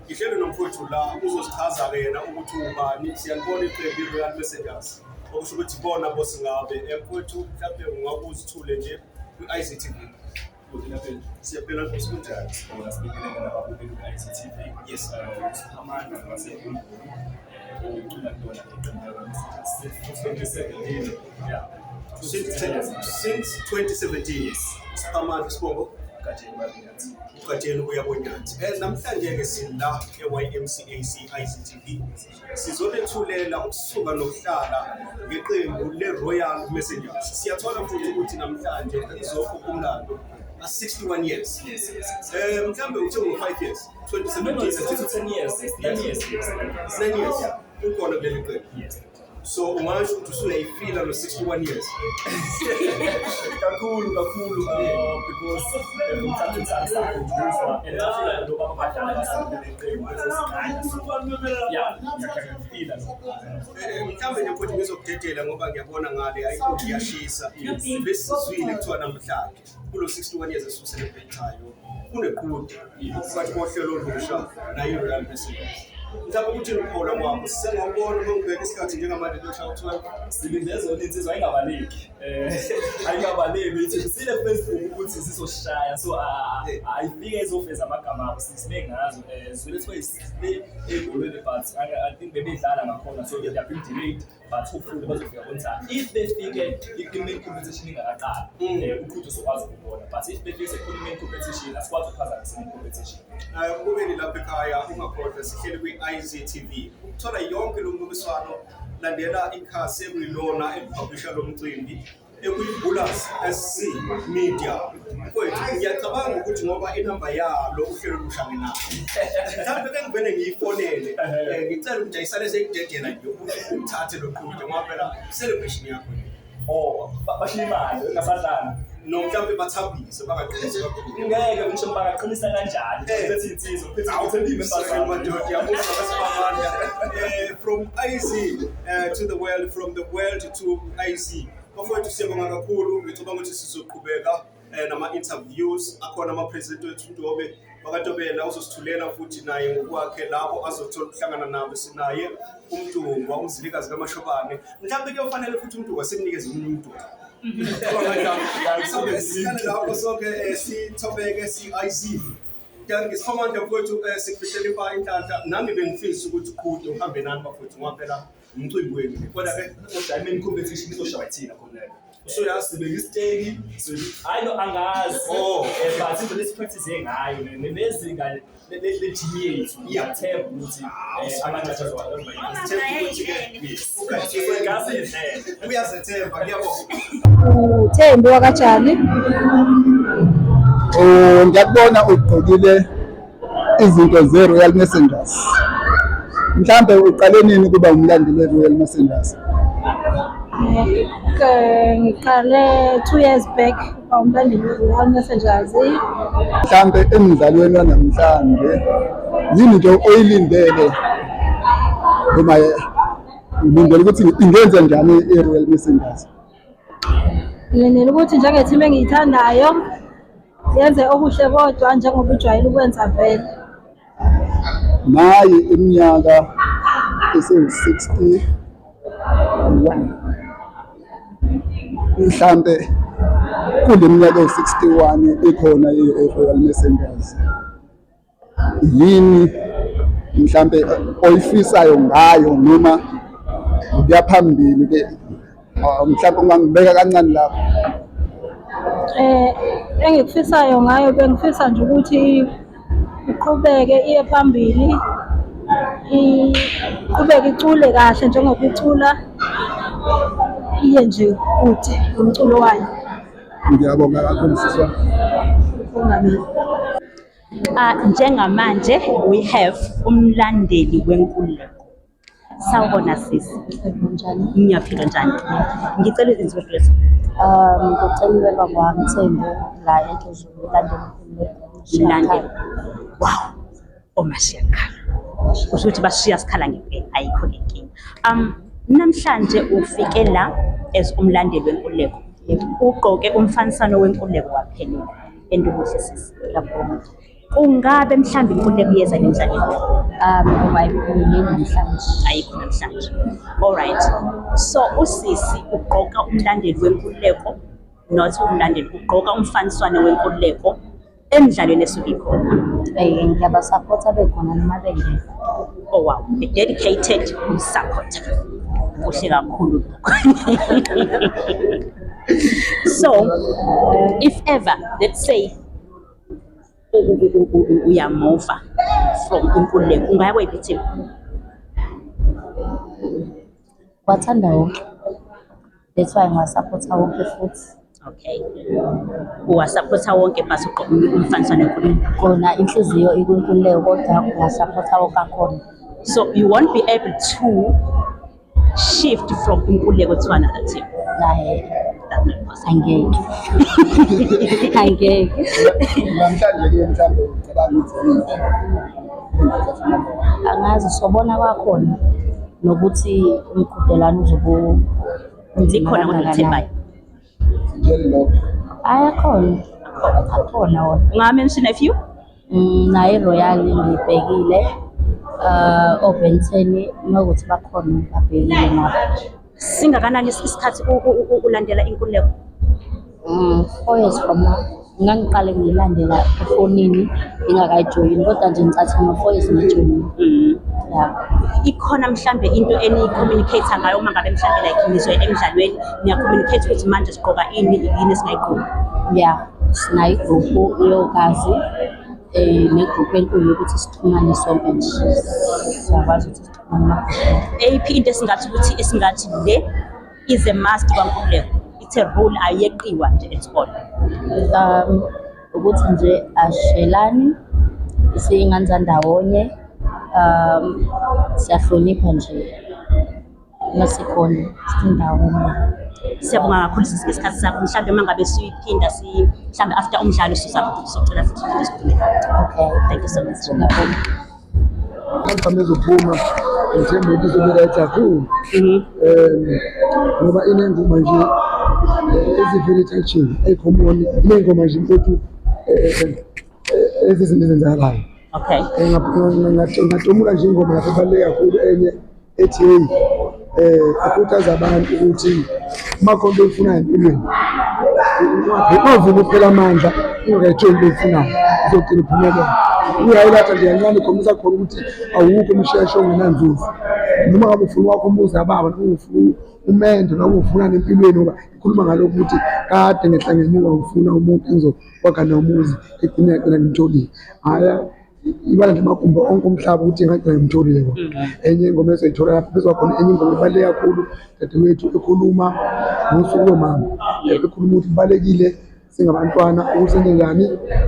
Ngihleli nomfowethu la uzosichaza-ke yena ukuthi ubani. Siyalibona iqembu i-Royal Messengers. Okusho ukuthi ibona bosingabe. Mfowethu mhlawumbe ungakuzithule nje kwi-IZTV. Siyaphila Nkosi kunjani? Sibonga sibingelele nababukeli be-ICTV. Yes. Usiphamandla waseNdlunkulu ucula kuyona iqembu lakwa-Messengers since 2017. Yeah. Since 2017. Yes. Siphamandla sibongo. Gatsheni Babenyathi. Ugatsheni ubuya bonyathi. Namhlanje ke sila e-YMCA CICTV sizolethulela ukusuka nokuhlala ngeqembu le-Royal Messengers. Siyathola futhi ukuthi namhlanje izoqopha umlando a 61 years. Yes. Mhlambe uthe ngo 5 years. 2017. No, it's 10 years. It's 9 years. Yes. 9 years. Ukhona kuleli qembu. Yes. So ungasho ukuthi usuyayifila lo 61 years. Kakhulu kakhulu because from time to time siyakhunjuzwa and afika nobaba abadala basakuleli qembu leso yeah ngiyafila lokho. Mhlawumbe nje futhi ngizokudedela ngoba ngiyabona ngale ayikho iyashisa. Besizwile kuthiwa namhlanje kulo 61 years esiwu-celebrate-ayo kuneqhude phakathi kohlelo olusha nayo i-Royal Messengers. Mhlawumbe ukuthi ukukholwa kwakho sisengawubona uma ngibheka isikhathi njengamanje kuyoshaya u-12. Silinde zona insizwa ayingabaleki ayingabaleki ithi sile Facebook ukuthi sizoshaya so ayifike izofeza amagama abo sisime ngazo zwele kuthiwa isile ebholweni but I think bebedlala ngakhona so they have been delayed but hopefully bazofika on time if befike i-main competition ingakaqali uqhude uzokwazi ukubona but if befike sekukhona i-main competition asikwazi ukuphazamisa i-main competition. Ubukeli lapha ekhaya ungakhohlwa sihleli kwi-IZTV ukuthola yonke lo mbukiswano landela ikhasi ekuyilona elipublisha lo mcimbi ekuyi-Bullas SC Media. Mfowethu ngiyacabanga ukuthi ngoba inamba yalo uhlelo olusha nginalo mhlawumbe ke ngivele ngiyifonele ngicela ukuthi ayisale seyidedela nje ukuthi umthathe lo qhude ngoba phela celebration yakho le. Oh, bashiya imali engasadlali. No mhlawumbe bathambise bangaqinisi kakhulu. Ngeke ngisho bangaqinisa kanjani. Phethe insizwa, phethe uthembile Sorry, madoda, yamuzwa besifamandla. From IZ to the world, from the world to IZ. Bafowethu siyabonga kakhulu, ngicabanga ukuthi sizoqhubeka nama-interviews akhona ama-president wethu uNtobe bakaNtobela uzosithulela futhi naye ngokwakhe labo azothola ukuhlangana nabo sinaye uMntungwa umzilikazi kaMashobane mhlawumbe kuyofanele futhi uMntungwa simnikeze omunye uMntungwa. Sihlale lapho sonke sithobeke si-IZ. Ngisiphamandla mfowethu sikufisela inhlanhla nami bengifisa ukuthi uqhude uhambe nani bafowethu ngoba phela umcimbi wenu kodwa ke Kodwa i-main competition izoshaywa yithina khona. Usuyazi? Sibeka isiteki, hayi no angazi. Oh. But into lesi-practice ngayo nezinga le-team yethu. Ngiyathemba ukuthi amajaji azoba Yes. Ngazi indlela. Uyazethemba ngiyabonga. uThembi wakajani. Oh, ngiyakubona ugqokile izinto ze-Royal Messengers. Mhlambe uqale nini ukuba umlandeli we-Royal Messengers? ngiqale 2 years back ukuba umlandeli we-Royal Messengers. Mhlampe emdlalweni wanamhlanje yini into oyilindele noma ulindele ukuthi ingenza njani i-Royal Messengers? Ngilindele ukuthi njenge-team engiyithandayo yenze okuhle kodwa njengoba ijwayele ukwenza vele. Nayi iminyaka esewu-61, mhlampe kule minyaka ewu-61 ikhona i-Royal Messengers, yini mhlampe oyifisayo ngayo noma kuya phambili ke, mhlampe ungangibeka kancane lapho? Engikufisayo ngayo, bengifisa nje ukuthi iqhubeke iye phambili, iqhubeke icule kahle njengoba icula, iye nje kude nomculo wayo. Ngiyabonga kakhulu, sisi wami. Ungamini. Njengamanje we have umlandeli wenkululeko. Sawubona, sisi. Njani? Ngiyaphila, njani? Ngicela izinto. Kuceliwe bakwaMthembu la eNtuzuma, umlandeli wenkululeko. Mlandeli. Wow. Omashiyakhala. Kusho ukuthi bashiya sikhala ngempela, ayikho inkinga. Namhlanje ufike la as umlandeli wenkululeko. Ugqoke umfaniswano wenkululeko waphelela. And umuhle, sisi. Ngiyabonga. Kungabe mhlawumbe inkululeko iyeza emdlalweni? Ngoba ayikho namhlanje. Ayikho namhlanje. Alright. So usisi ugqoka umlandeli wenkululeko, not umlandeli, ugqoka umfaniswano wenkululeko emdlalweni esuke ikhona. Ngiyabasapotha bekhona noma bengekho. Oh wow, a dedicated supporter. Kuhle kakhulu lokho. So, if ever, let's say uyamova from inkululeko, ungaya kweyiphi team? Wathanda wonke. That's why ngiwasapotha wonke futhi. Okay. Uwasapotha wonke but ugqoka umfaniswano wenkululeko. Kona inhliziyo ikwinkululeko kodwa ngiwasapotha wonke akhona. So you won't be able to shift from inkululeko to another team. Naye That's not possible. angeke. Angeke. Namhlanje ke mhlambe ucabanga ukuthi yini engathatha number one? Angazi, sobona kwakhona nokuthi umqhudelwano uzobe unzima Likhona kodwa kangakanani. olithembayo? Sitshele lokho. Ayakhona. Akhona wona. Ungamention a few? Naye Royal ngibhekile. Obenteni makuthi bakhona babhekile nabo. Singakanani isikhathi ulandela inkululeko? 4 years from now. Ngangiqale ngiyilandela efonini ngingakayijoyini kodwa nje ngicathi ngo-4 years ngajoyina. Yeah. Ikhona mhlambe into eniyi-communicate ngayo uma ngabe mhlambe like nizoya emdlalweni, niya-communicate ukuthi manje sigqoka ini, yini esingayigqoki? Yeah, sinayo igruphu yogazi negruphu enkulu yokuthi sixhumane sonke nje. Siyakwazi ukuthi sixhumane emagruphini. Eyiphi into esingathi ukuthi esingathi le is a must kwankululeko? It's a rule, ayeqiwa nje at all. Ukuthi nje ashelani, siyingane zandawonye, siyahlonipha nje masikhona sindawonye. Siyabonga kakhulu, sisi, ngesikhathi sakho. Mhlambe uma ngabe siyiphinda si mhlambe after umdlalo sizocela futhi phinde sikhulume. Okay. Thank you so much. Ngiyabonga. Album ezophuma ngithemba ukuthi izobe right kakhulu ngoba inengoma nje ezi-very touching, ey'common, iney'ngoma nje mfethu ezizinto ezenzakalayo. Ngatomula nje ingoma lapho ebaluleke kakhulu, enye ethi hey, ekhuthaza abantu ukuthi uma khona into oyifunayo empilweni ungavumi ukuphela amandla ungakayitholi into oyifunayo, uzogcina uphumelela. Uyayilatha nje kancane ikhombisa khona ukuthi awukho umsheshe ongenanzuzo, noma ngabe ufuna wakho umuzi kababa, noma ufuna umendo, noma ufunani empilweni, ngoba ikhuluma ngalokhu ukuthi kade ngehla ngenyuka ngifuna umuntu engizokwakha nomuzi, egcine yagcina ngimtholile. Hhayi, ibala nje amagumbi onke umhlaba ukuthi ngagcina ngimtholile kona. Enye ingoma ezoyithola lapho bese kwakhona enye ingoma ebaluleke kakhulu, dadewethu, ekhuluma ngosuku lomama, ekhuluma ukuthi kubalulekile singabantwana ukuthi senzenjani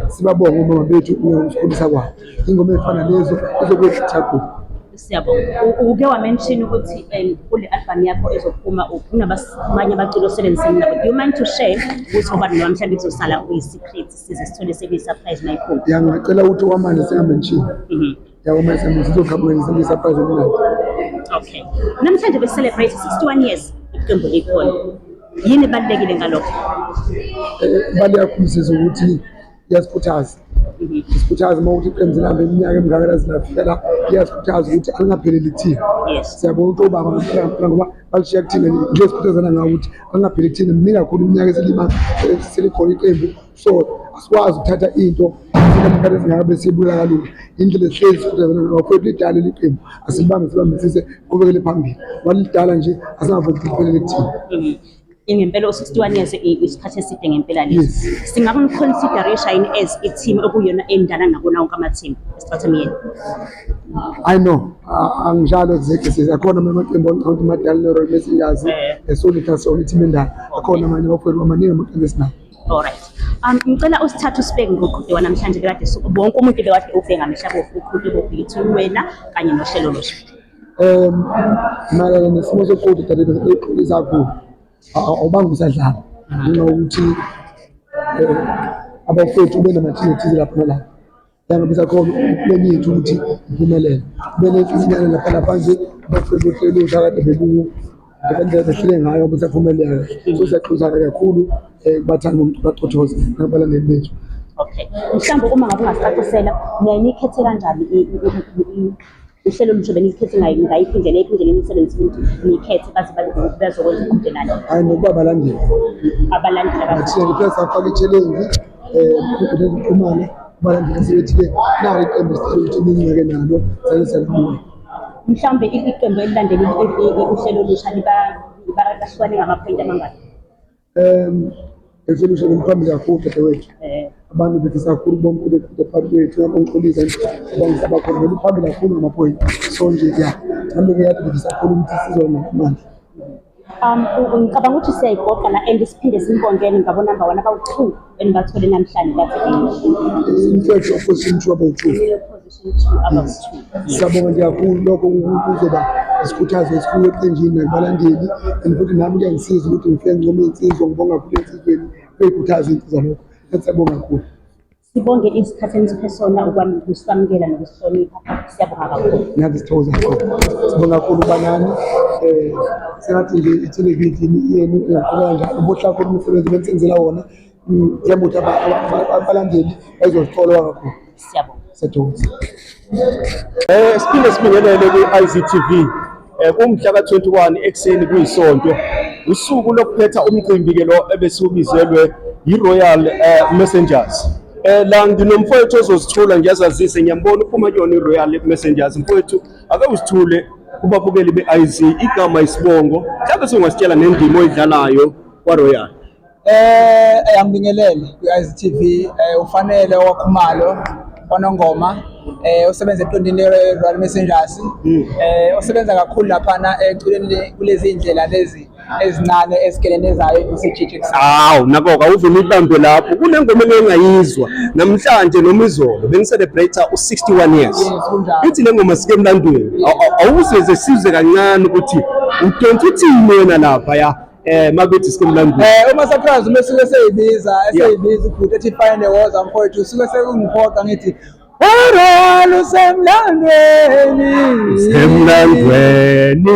sibabonge omama bethu ngokusikhulisa kwabo. Ingoma ey'fana lezo izokwethu. Siyabonga. Uke wa-mention ukuthi kule album yakho ezophuma kunabanye abaculi osebenzisene nabo. Do you mind to share ukuthi obani noma mhlawumbe kuzosala kuyi-secret size sithole sekuyi-surprise uma iphuma? Ya, ngingacela ukuthi okwamanje singa-mention. Yabo, mase sizoqhamuka nje sekuyi-surprise emnandi. Okay. Namhlanje be-celebrate 61 years iqembu likhona. Yini ebalulekile ngalokho? Ibaluleke kakhulu sisi ukuthi iyasikhuthaza. Isikhuthaza uma ukuthi iqembu lihambe iminyaka emingaka laze lafika la, iyasikhuthaza ukuthi alingapheleli kuthina. Siyabonga ukuthi obaba ngempela ngempela ngoba balishiya kuthina nje sikhuthazana ngawo ukuthi alingapheleli kuthina. Miningi kakhulu iminyaka eselikhona iqembu, so asikwazi ukuthatha into esikhathi esingaka besiyibula kalula. Indlela esihlezi sikhuthazana ngayo, bafowethu, lidala leli qembu, asilibambe sibambisise qhubekele phambili. Walidala nje, asingavumi ukuthi liphelele kuthina. Ingempela u-61 years isikhathi eside ngempela lesi. Singaku-considerisha yini as i-team okuyona endala nakona wonke ama-team esicathemiyeni? I know, angijalo exactly sis, akhona amanye amaqembu angicabanga ukuthi madala ne-Royal Messengers, esolitha sona i-team endala, akhona amanye abafowethu, amaningi amaqembu esinawo. Alright. Ngicela usithathe usibeke ngoqhude wanamhlanje bekade wonke umuntu bekade ubheka ngamehlo abovu uqhude bobhikithi wena kanye nohlelo losho. Mayelana nesimo soqhude dadewethu, eqinisa kakhulu. Awubanga usadlala ngenxa yokuthi abafowethu benamathile thize lapha nalapha. Yangabe isakhona i-plan yethu ukuthi iphumelele. Kube nenkinyana lapha lapha nje abafowethu bohlelo olusha kade indlela behlele ngayo besaphumelela kahle. So siyaxolisa kakhulu kubathandi bomculo kaCothoza nakubalandeli bethu. Okay. Mhlawumbe uma ngabe ungasicacisela niyaye nikhethe kanjani uhlelo olusha, benilikhethe ngayiphi indlela, eyiphi indlela enisebenzisa ukuthi nikhethe baze babe bezokwenza uqhudelane? Hhayi, nokuba abalandeli. Abalandeli Thina phela safaka i-challenge enkundleni zokuxhumana, kubalandeli sebethi-ke nali iqembu esicela ukuthi ninceke nalo, sake salibuka. Mhlawumbe iqembu elilandela uhlelo olusha bahlukane ngamaphoyinti amangaki? Uhlelo olusha luphambili kakhulu dadewethu. Abantu befisa kakhulu ukubona umculo weqhude phakathi kwethu, ngiyabongixolisa nje abangisa bakhona beluphambili kakhulu ngamaphoyinti. So nje ya, nami-ke kade befisa kakhulu ukuthi sizona ngamandla. Ngicabanga ukuthi siyayigoqa la and siphinde simbongele ngabo number 1 abawu-2 enibathole namhlanje kade In fact, opposition 2 abawu-2. Position 2 abawu-2. Siyabonga nje kakhulu, lokho kuzoba isikhuthazo esikhulu eqenjini nakubalandeli, and futhi nami kuyangisiza ukuthi ngifike ngincome iy'nsizwa, ngibonga kakhulu ensizweni, kuyayikhuthaza iy'nsizwa lokho. Siyabonga kakhulu. Sibonge isikhathi enisiphe sona ukusamukela nokusihlonipha. Siyabonga kakhulu. Nathi sithokoza kakhulu. Sibonga kakhulu banani. Sengathi nje ithelevishini yenu ingaqhubeka njalo. Ubuhle kakhulu umsebenzi benisenzela wona. Ngithemba ukuthi abalandeli bazozithola kakhulu. Siyabonga. Siyathokoza. Siphinde sibingelele kwi-IZTV. Kumhla ka-21 ekuseni kuyisonto, usuku lokuphetha umcimbi ke lo ebesiwubizelwe yi-Royal Messengers. La nginomfowethu ozozithula, ngiyazazise, ngiyambona uphuma kuyona i-Royal Messengers. Mfowethu, ake usithule kubabukeli be-IZ, igama, isibongo, mhlawumbe songasitshela nendima oyidlalayo kwa-Royal. Angibingelele kwi-IZTV, ufanele owakhumalo oNongoma, osebenza eqenjini le-Royal Messengers, osebenza kakhulu laphana eculeni kulezi ndlela lezi ezincane ezigelenezayo usejiji ekuseni. Hawu, nako-ke awuvele uyibambe lapho. Kunengoma engingayizwa namhlanje noma izolo, bengi-celebrate u-61 years. Yes, kunjalo. Ithi le ngoma sike emlandweni. Awuzeze sizwe kancane ukuthi udonsa uthini wena lapha ya makuthi sike emlandweni. Uma surprise uma esuke seyibiza, eseyibiza ubhuti ethi fine woza mfowethu, usuke sekungiphoqa ngithi Royal usemlandweni. Usemlandweni,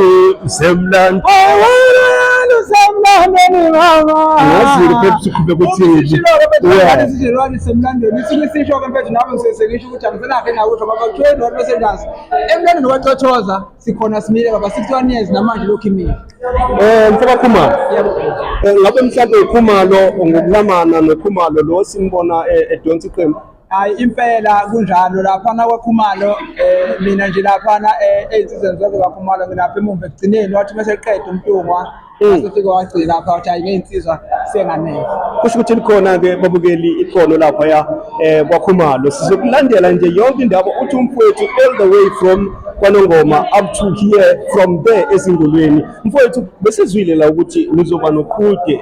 usemlandweni. Royal usemlandweni mama. Angazi-ke phela ukuthi uqhubeka uthini. Royal usemlandweni. Isuke isisho-ke mfethu, nami ngisuke ngisho ukuthi angisenakho engakusho ngoba kuthiwa i-Royal Messengers emlandweni kwaCothoza sikhona simile baba, 61 years namanje lokhu imile. Mfoka Khumalo. Ngabe mhlawumbe uKhumalo ngokulamana noKhumalo lo simbona edonsa iqembu? Hayi, impela kunjalo laphana kwaKhumalo. Mina nje laphana ey'nsizweni zonke kwaKhumalo ngilapha emumva ekugcineni, wathi uma seqeda uMntungwa wasefike wagcina lapha, wathi hayi ngey'nsizwa senganele. Kusho ukuthi likhona-ke babukeli ikhono laphaya kwaKhumalo. Sizokulandela nje yonke indaba, uthi umfowethu all the way from KwaNongoma up to here from there ezingolweni. Mfowethu, besizwile la ukuthi nizoba noqhude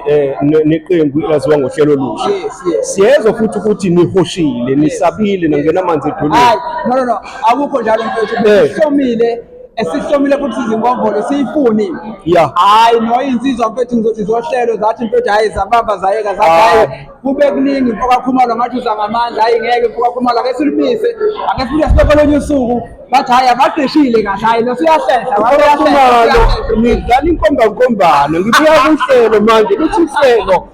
neqembu elaziwa ngohlelo olusha. Yes. Siyezwa futhi ukuthi nihoshile, nisabile, nangena amanzi edolweni. Hayi, no no no, akukho njalo mfethu. Sihlomile, esihlomile futhi sizingombolo siyifuni. Hayi no, insizwa mfethu ngizothi zohlelo zathi mfethu hayi zabamba zayeka zathi hayi kube kuningi mfoka Khumalo ngathi uza ngamandla, hayi ngeke mfoka Khumalo ake silumise, ake sibuye sibe kolonye usuku. Bathi hayi abaqeshile kahle, hayi lo suyahlehla, Khumalo, nidlala inkombankombano, ngibuya kuhlelo manje luthi uhlelo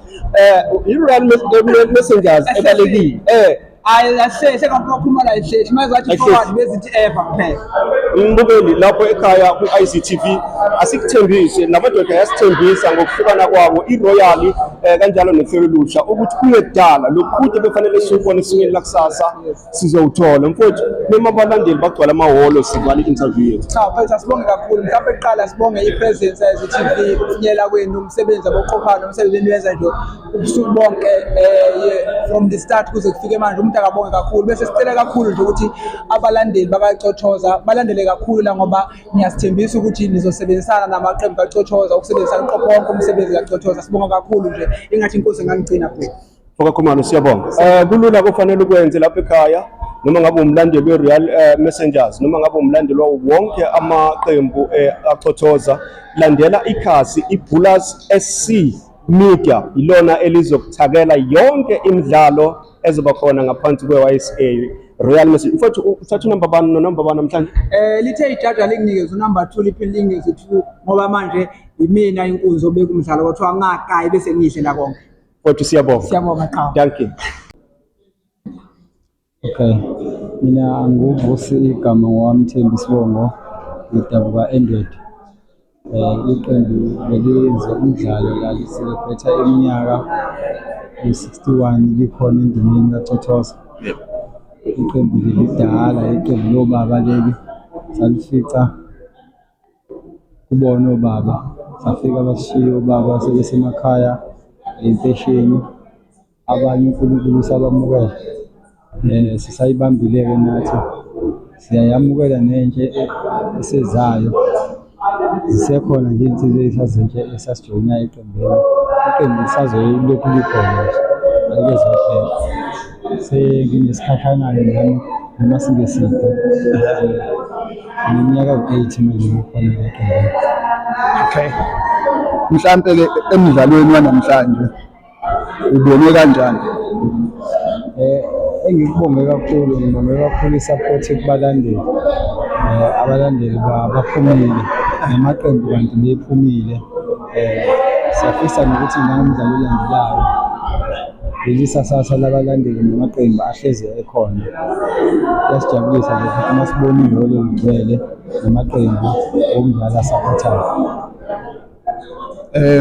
i-Royal Messengers ebalekile. Hayi lahlehle kamfoka Khumalo ayihlehle, manje zathi Ayihlehle. forward bezithi ever kuphela. Mbukeli lapho ekhaya ku-ICTV, asikuthembise namadoda ayasithembisa ngokuhlukana kwawo i-Royal kanjalo nohlelo olusha ukuthi kungekudala lokhude befanele siwubone esimeni lakusasa sizowuthola. Mfowethu, noma abalandeli bagcwala amahholo, sivala i-interview yethu. Cha mfethu, asibonge kakhulu. Mhlawumbe kuqala sibonge i-presence ye-TV, ukufinyela kwenu, umsebenzi aboqophayo, nomsebenzi eniwenza nje ubusuku bonke from the start kuze kufike manje, umuntu akabonge kakhulu. Bese sicela kakhulu nje ukuthi abalandeli bakacothoza balandele kakhulu la, ngoba niyasithembisa ukuthi nizosebenzisana namaqembu kacothoza, ukusebenzisana uqopha wonke umsebenzi kacothoza. Sibonga kakhulu nje, ingathi inkosi inganigcina bhuti. Mfoka Khumalo, siyabonga. Kulula kufanele ukwenze lapha ekhaya, noma ngabe umlandeli we-Royal Messengers, noma ngabe umlandeli wawo wonke amaqembu achothoza, landela ikhasi iBullers SC Media, ilona elizokuthakela yonke imidlalo ezoba khona ngaphansi kwe-YSA Royal Messengers. Mfowethu, uthatha unamba bani nonamba bani namhlanje? Lithe ijaji alinginikeze unumber 2, liphinde linginikeze 2, ngoba manje imina inkunzi obeka umdlalo, kwathiwa ngaqayi bese ngiyidlela konke. Mfowethu, siyabonga. Siyabonga qhawe. Thank you. Okay. Mina nguVusi igama ngowamthembi isibongo, ngidabuka eNdwedwe. Iqembu beliyenze umdlalo la li-celebrate iminyaka ewu-61 likhona endimeni kaCothoza. Iqembu lelidala, iqembu lobaba leli, salifica kubona obaba, safika basishiya obaba sebesemakhaya empesheni, abanye uNkulunkulu usabamukela. Sisayibambile-ke nathi, siyayamukela nentsha esezayo. Zisekhona nje iy'nsizwa ey'sazintsha esasijoyinayo eqembini. Iqembu lisazoyilokhu likhona nje, angeke lize liphele. Senginesikhashana-ke nami noma singeside, ngineminyaka ewu-8 manje ngikhona la eqembini. Okay. Mhlampe-ke emdlalweni wanamhlanje ubone kanjani? Engikubonge kakhulu, ngibonge kakhulu i-support kubalandeli. Abalandeli baphumile namaqembu kanti bephumile. Siyafisa nokuthi nangomdlalo olandelayo leli sasasa labalandeli namaqembu ahlezi ekhona. Kuyasijabulisa nje futhi uma sibona ihholo ligcwele namaqembu okudlala asaphothayo.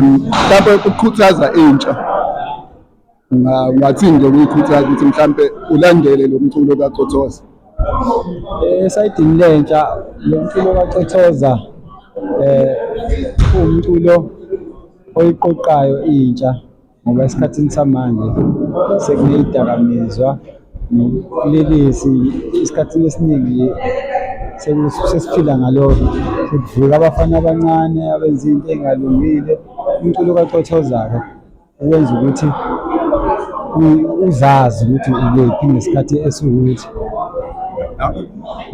Mhlampe ukukhuthaza intsha, ungathini nje ukuyikhuthaza ukuthi mhlampe ulandele lo mculo kaCothoza? Esayidini lentsha, lo mculo kaCothoza uwumculo oyiqoqayo intsha, ngoba esikhathini samanje sekuneyidakamizwa nobulelesi. Esikhathini esiningi sesiphila ngalokho, sekuvuka abafana abancane abenza into ey'ngalungile. Umculo kaCothoza-ke ukwenza ukuthi uzazi ukuthi ukephi ngesikhathi esiwukuthi,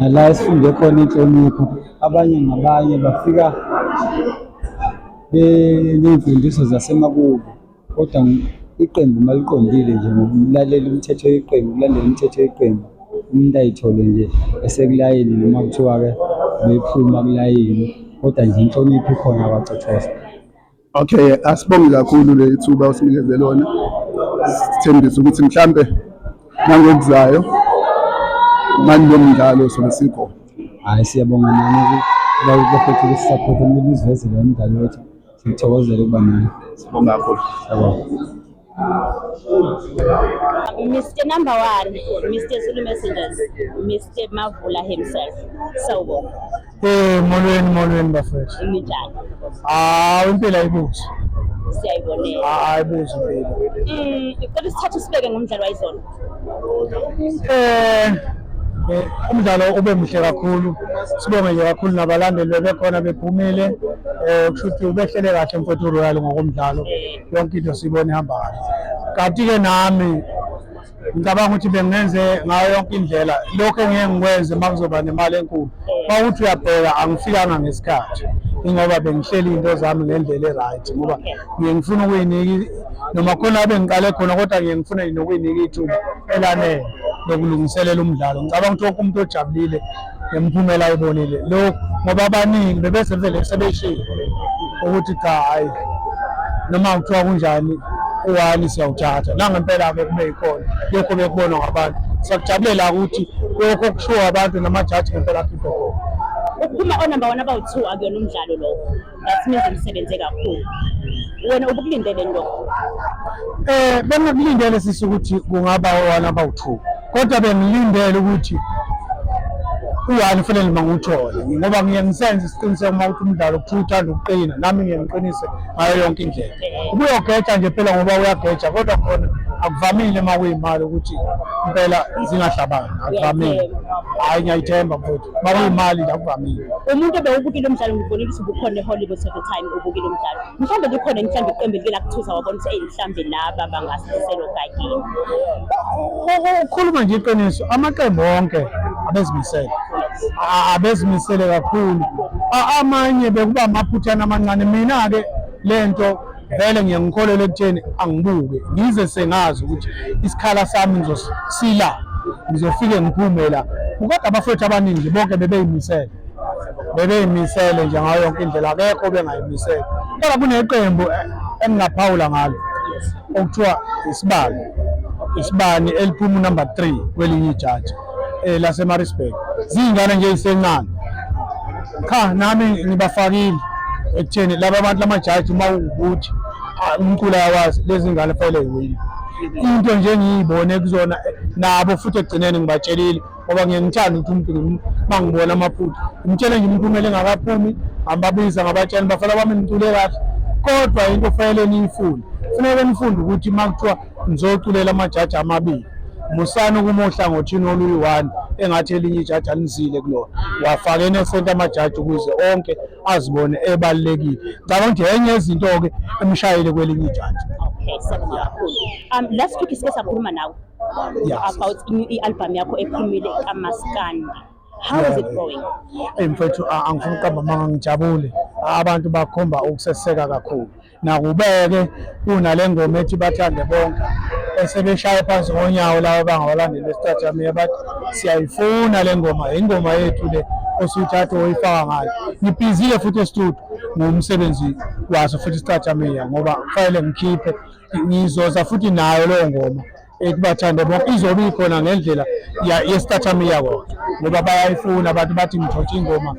nala esifunde khona inhlonipho. Abanye ngabanye bafika beney'mfundiso zasemakubo, kodwa iqembu uma liqondile nje ngokulalela imithetho yeqembu, ukulandela imithetho yeqembu, umuntu ayithole nje esekulayini, noma kuthiwa-ke bephuma kulayini, kodwa nje inhlonipho ikhona kwaCothoza. Okay, asibonge kakhulu le thuba osinikeze lona. Sithembise ukuthi mhlampe nangokuzayo mani lo mdlalo sobe sikhona. Hhayi, siyabonga nani bafethu ukusisapotha, kumele usivezele umdlalo wethu, sikuthokozele ukuba nani. Sibonga kakhulu. Siyabonga. Mr. Number One, Mr. Zulu Messengers, Mr. Mavula himself. Sawubona. Molweni molweni bafethu. Ninjani? Hawu, impilo ayibuzi. Siyayibonela. Ayibuzi impilo. Ngicela isithathu sibeke ngomdlalo wayizolo. Umdlalo ube muhle kakhulu, sibonge nje kakhulu nabalandeli bebekhona bephumile. Kusho ukuthi ubehlele kahle mfowethu uRoyal ngokomdlalo, yonke into siyibona ihamba kahle. Kanti-ke nami ngicabanga ukuthi bengenze ngayo yonke indlela lokho engeke ngikwenze uma kuzoba nemali enkulu. Uma ukuthi uyabheka angifikanga ngesikhathi, ingoba bengihleli iy'nto zami ngendlela e-right, ngoba ngiye ngifuna ukuyinika noma khona bengiqale khona, kodwa ngiye ngifune nokuyinika ithuba elanele lokulungiselela umdlalo. Ngicabanga ukuthi wonke umuntu ojabulile ngemiphumela ayibonile lokhu, ngoba abaningi bebesevele sebeshilo ukuthi cha, hhayi noma kuthiwa kunjani uwani siyawuthatha. Nangempela-ke kube yikhona lokho bekubonwa ngabantu. Siyakujabulela ukuthi lokho okushiwo abantu namajaji ngempela akhiphe khona. Ukuphuma onumber one abawu-two akuyona umdlalo lokho. That means umsebenze kakhulu. Wena ubukulindeleni lokho? Bengingakulindele sisi ukuthi kungaba one abawu-two, kodwa bengilindele ukuthi u-one kufanele mangiwuthole, ngoba ngiye ngisenze isiqiniseko uma ukuthi umdlalo kuthiwa uthanda ukuqina, nami ngiye ngiqinise ngayo yonke indlela. Ubuyogeja nje phela ngoba uyageja, kodwa khona akuvamile uma kuyimali ukuthi impela zingahlabani, akuvamile. Hhayi, ngiyayithemba mfowethu, uma kuyimali nje akuvamile. Umuntu ebewubukile umdlalo, ngibonile ukuthi ubukhona e-Hollywood at the time ubukile umdlalo. Mhlawumbe likhona mhlawumbe iqembu elike lakuthusa wabona ukuthi eyi mhlawumbe laba bangasiselo kageni. Ukukhuluma nje iqiniso, amaqembu wonke abezimisele, abezimisele kakhulu. Amanye bekuba amaphuthana amancane. Mina-ke lento vele ngiye ngikholelwe ekutheni angibuke ngize sengazi ukuthi isikhala sami ngizosila, ngizofike ngiphume la. Kodwa abafowethu abaningi bonke bebeyimisele, bebeyimisele nje ngayo yonke indlela, akekho obengayimisele. Kodwa kuneqembu engingaphawula ngalo okuthiwa isibani, isibani eliphuma unumber 3 kwelinye ijaji laseMaritzburg. Ziyingane nje ezisencane. Cha, nami ngibafakile ekutheni laba bantu lamajaji uma ukuthi umculo ayawazi, lezi ngane fanele yiwine. Into nje engiyibone kuzona nabo futhi ekugcineni ngibatshelile, ngoba ngiye ngithande ukuthi umuntu uma ngibona amaphutha ngimtshele nje imiphumela engakaphumi, ngibabiza ngabatshela bafana bami nicule kahle, kodwa into fanele niyifunde, kufuneka nifunde ukuthi uma kuthiwa nizoculela amajaji amabili, musani ukuma ohlangothini oluyi-one engathi elinye ijaji alinizile kulona, wafake nesenta amajaji ukuze onke azibone ebalulekile. Ngicabanga ukuthi enye yezinto-ke emshayile kwelinye ijaji. Okay, siyabonga kakhulu. Last week sike sakhuluma nawe about i-album yakho ephumile kaMaskandi. How is it going? Eyi mfethu, angifuni ukuqamba amanga, ngijabule. Abantu bakhomba ukuseseka kakhulu. Nakubeke kunale ngoma ethi bathande bonke, esebeshaye phansi ngonyawo laba abangabalandeli besicathamiya, bathi siyayifuna le ngoma, ingoma yethu le osuyithatha oyifaka ngayo. Ngibhizile futhi estudio ngomsebenzi waso futhi isicathamiya, ngoba kufanele ngikhiphe, ngizoza futhi nayo leyo ngoma ekubathande bonke, izobe ikhona ngendlela yesicathamiya kodwa, ngoba bayayifuna abantu, bathi ngithothe ingoma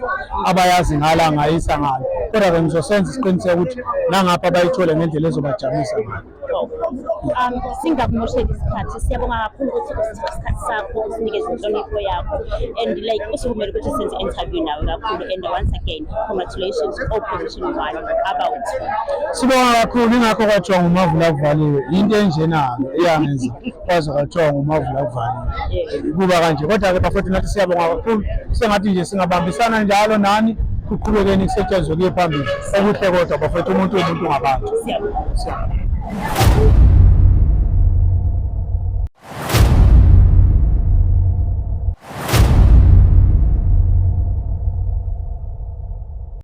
abayazi ngala ngayisa ngalo, kodwa-ke ngizosenza isiqiniseko ukuthi nangapha bayithole ngendlela ezobajabulisa ngayo. Singakumosheli isikhathi, siyabonga kakhulu ukuthi usithathe isikhathi sakho usinikeze inhlonipho yakho and like usivumele ukuthi senze interview nawe kakhulu, and once again congratulations all position one about. Sibonga kakhulu, ingakho kwathiwa ngumavula kuvaliwe, into enjena-ke eyangenza kwaze kwathiwa ngumavula kuvaliwe, kuba kanje. Kodwa-ke bafowethu nathi siyabonga kakhulu, sengathi nje singabambisana njalo nani, kuqhubekeni kusetshenzwe kuye phambili. Okuhle kodwa bafowethu, umuntu umuntu ngabantu. Siyabonga.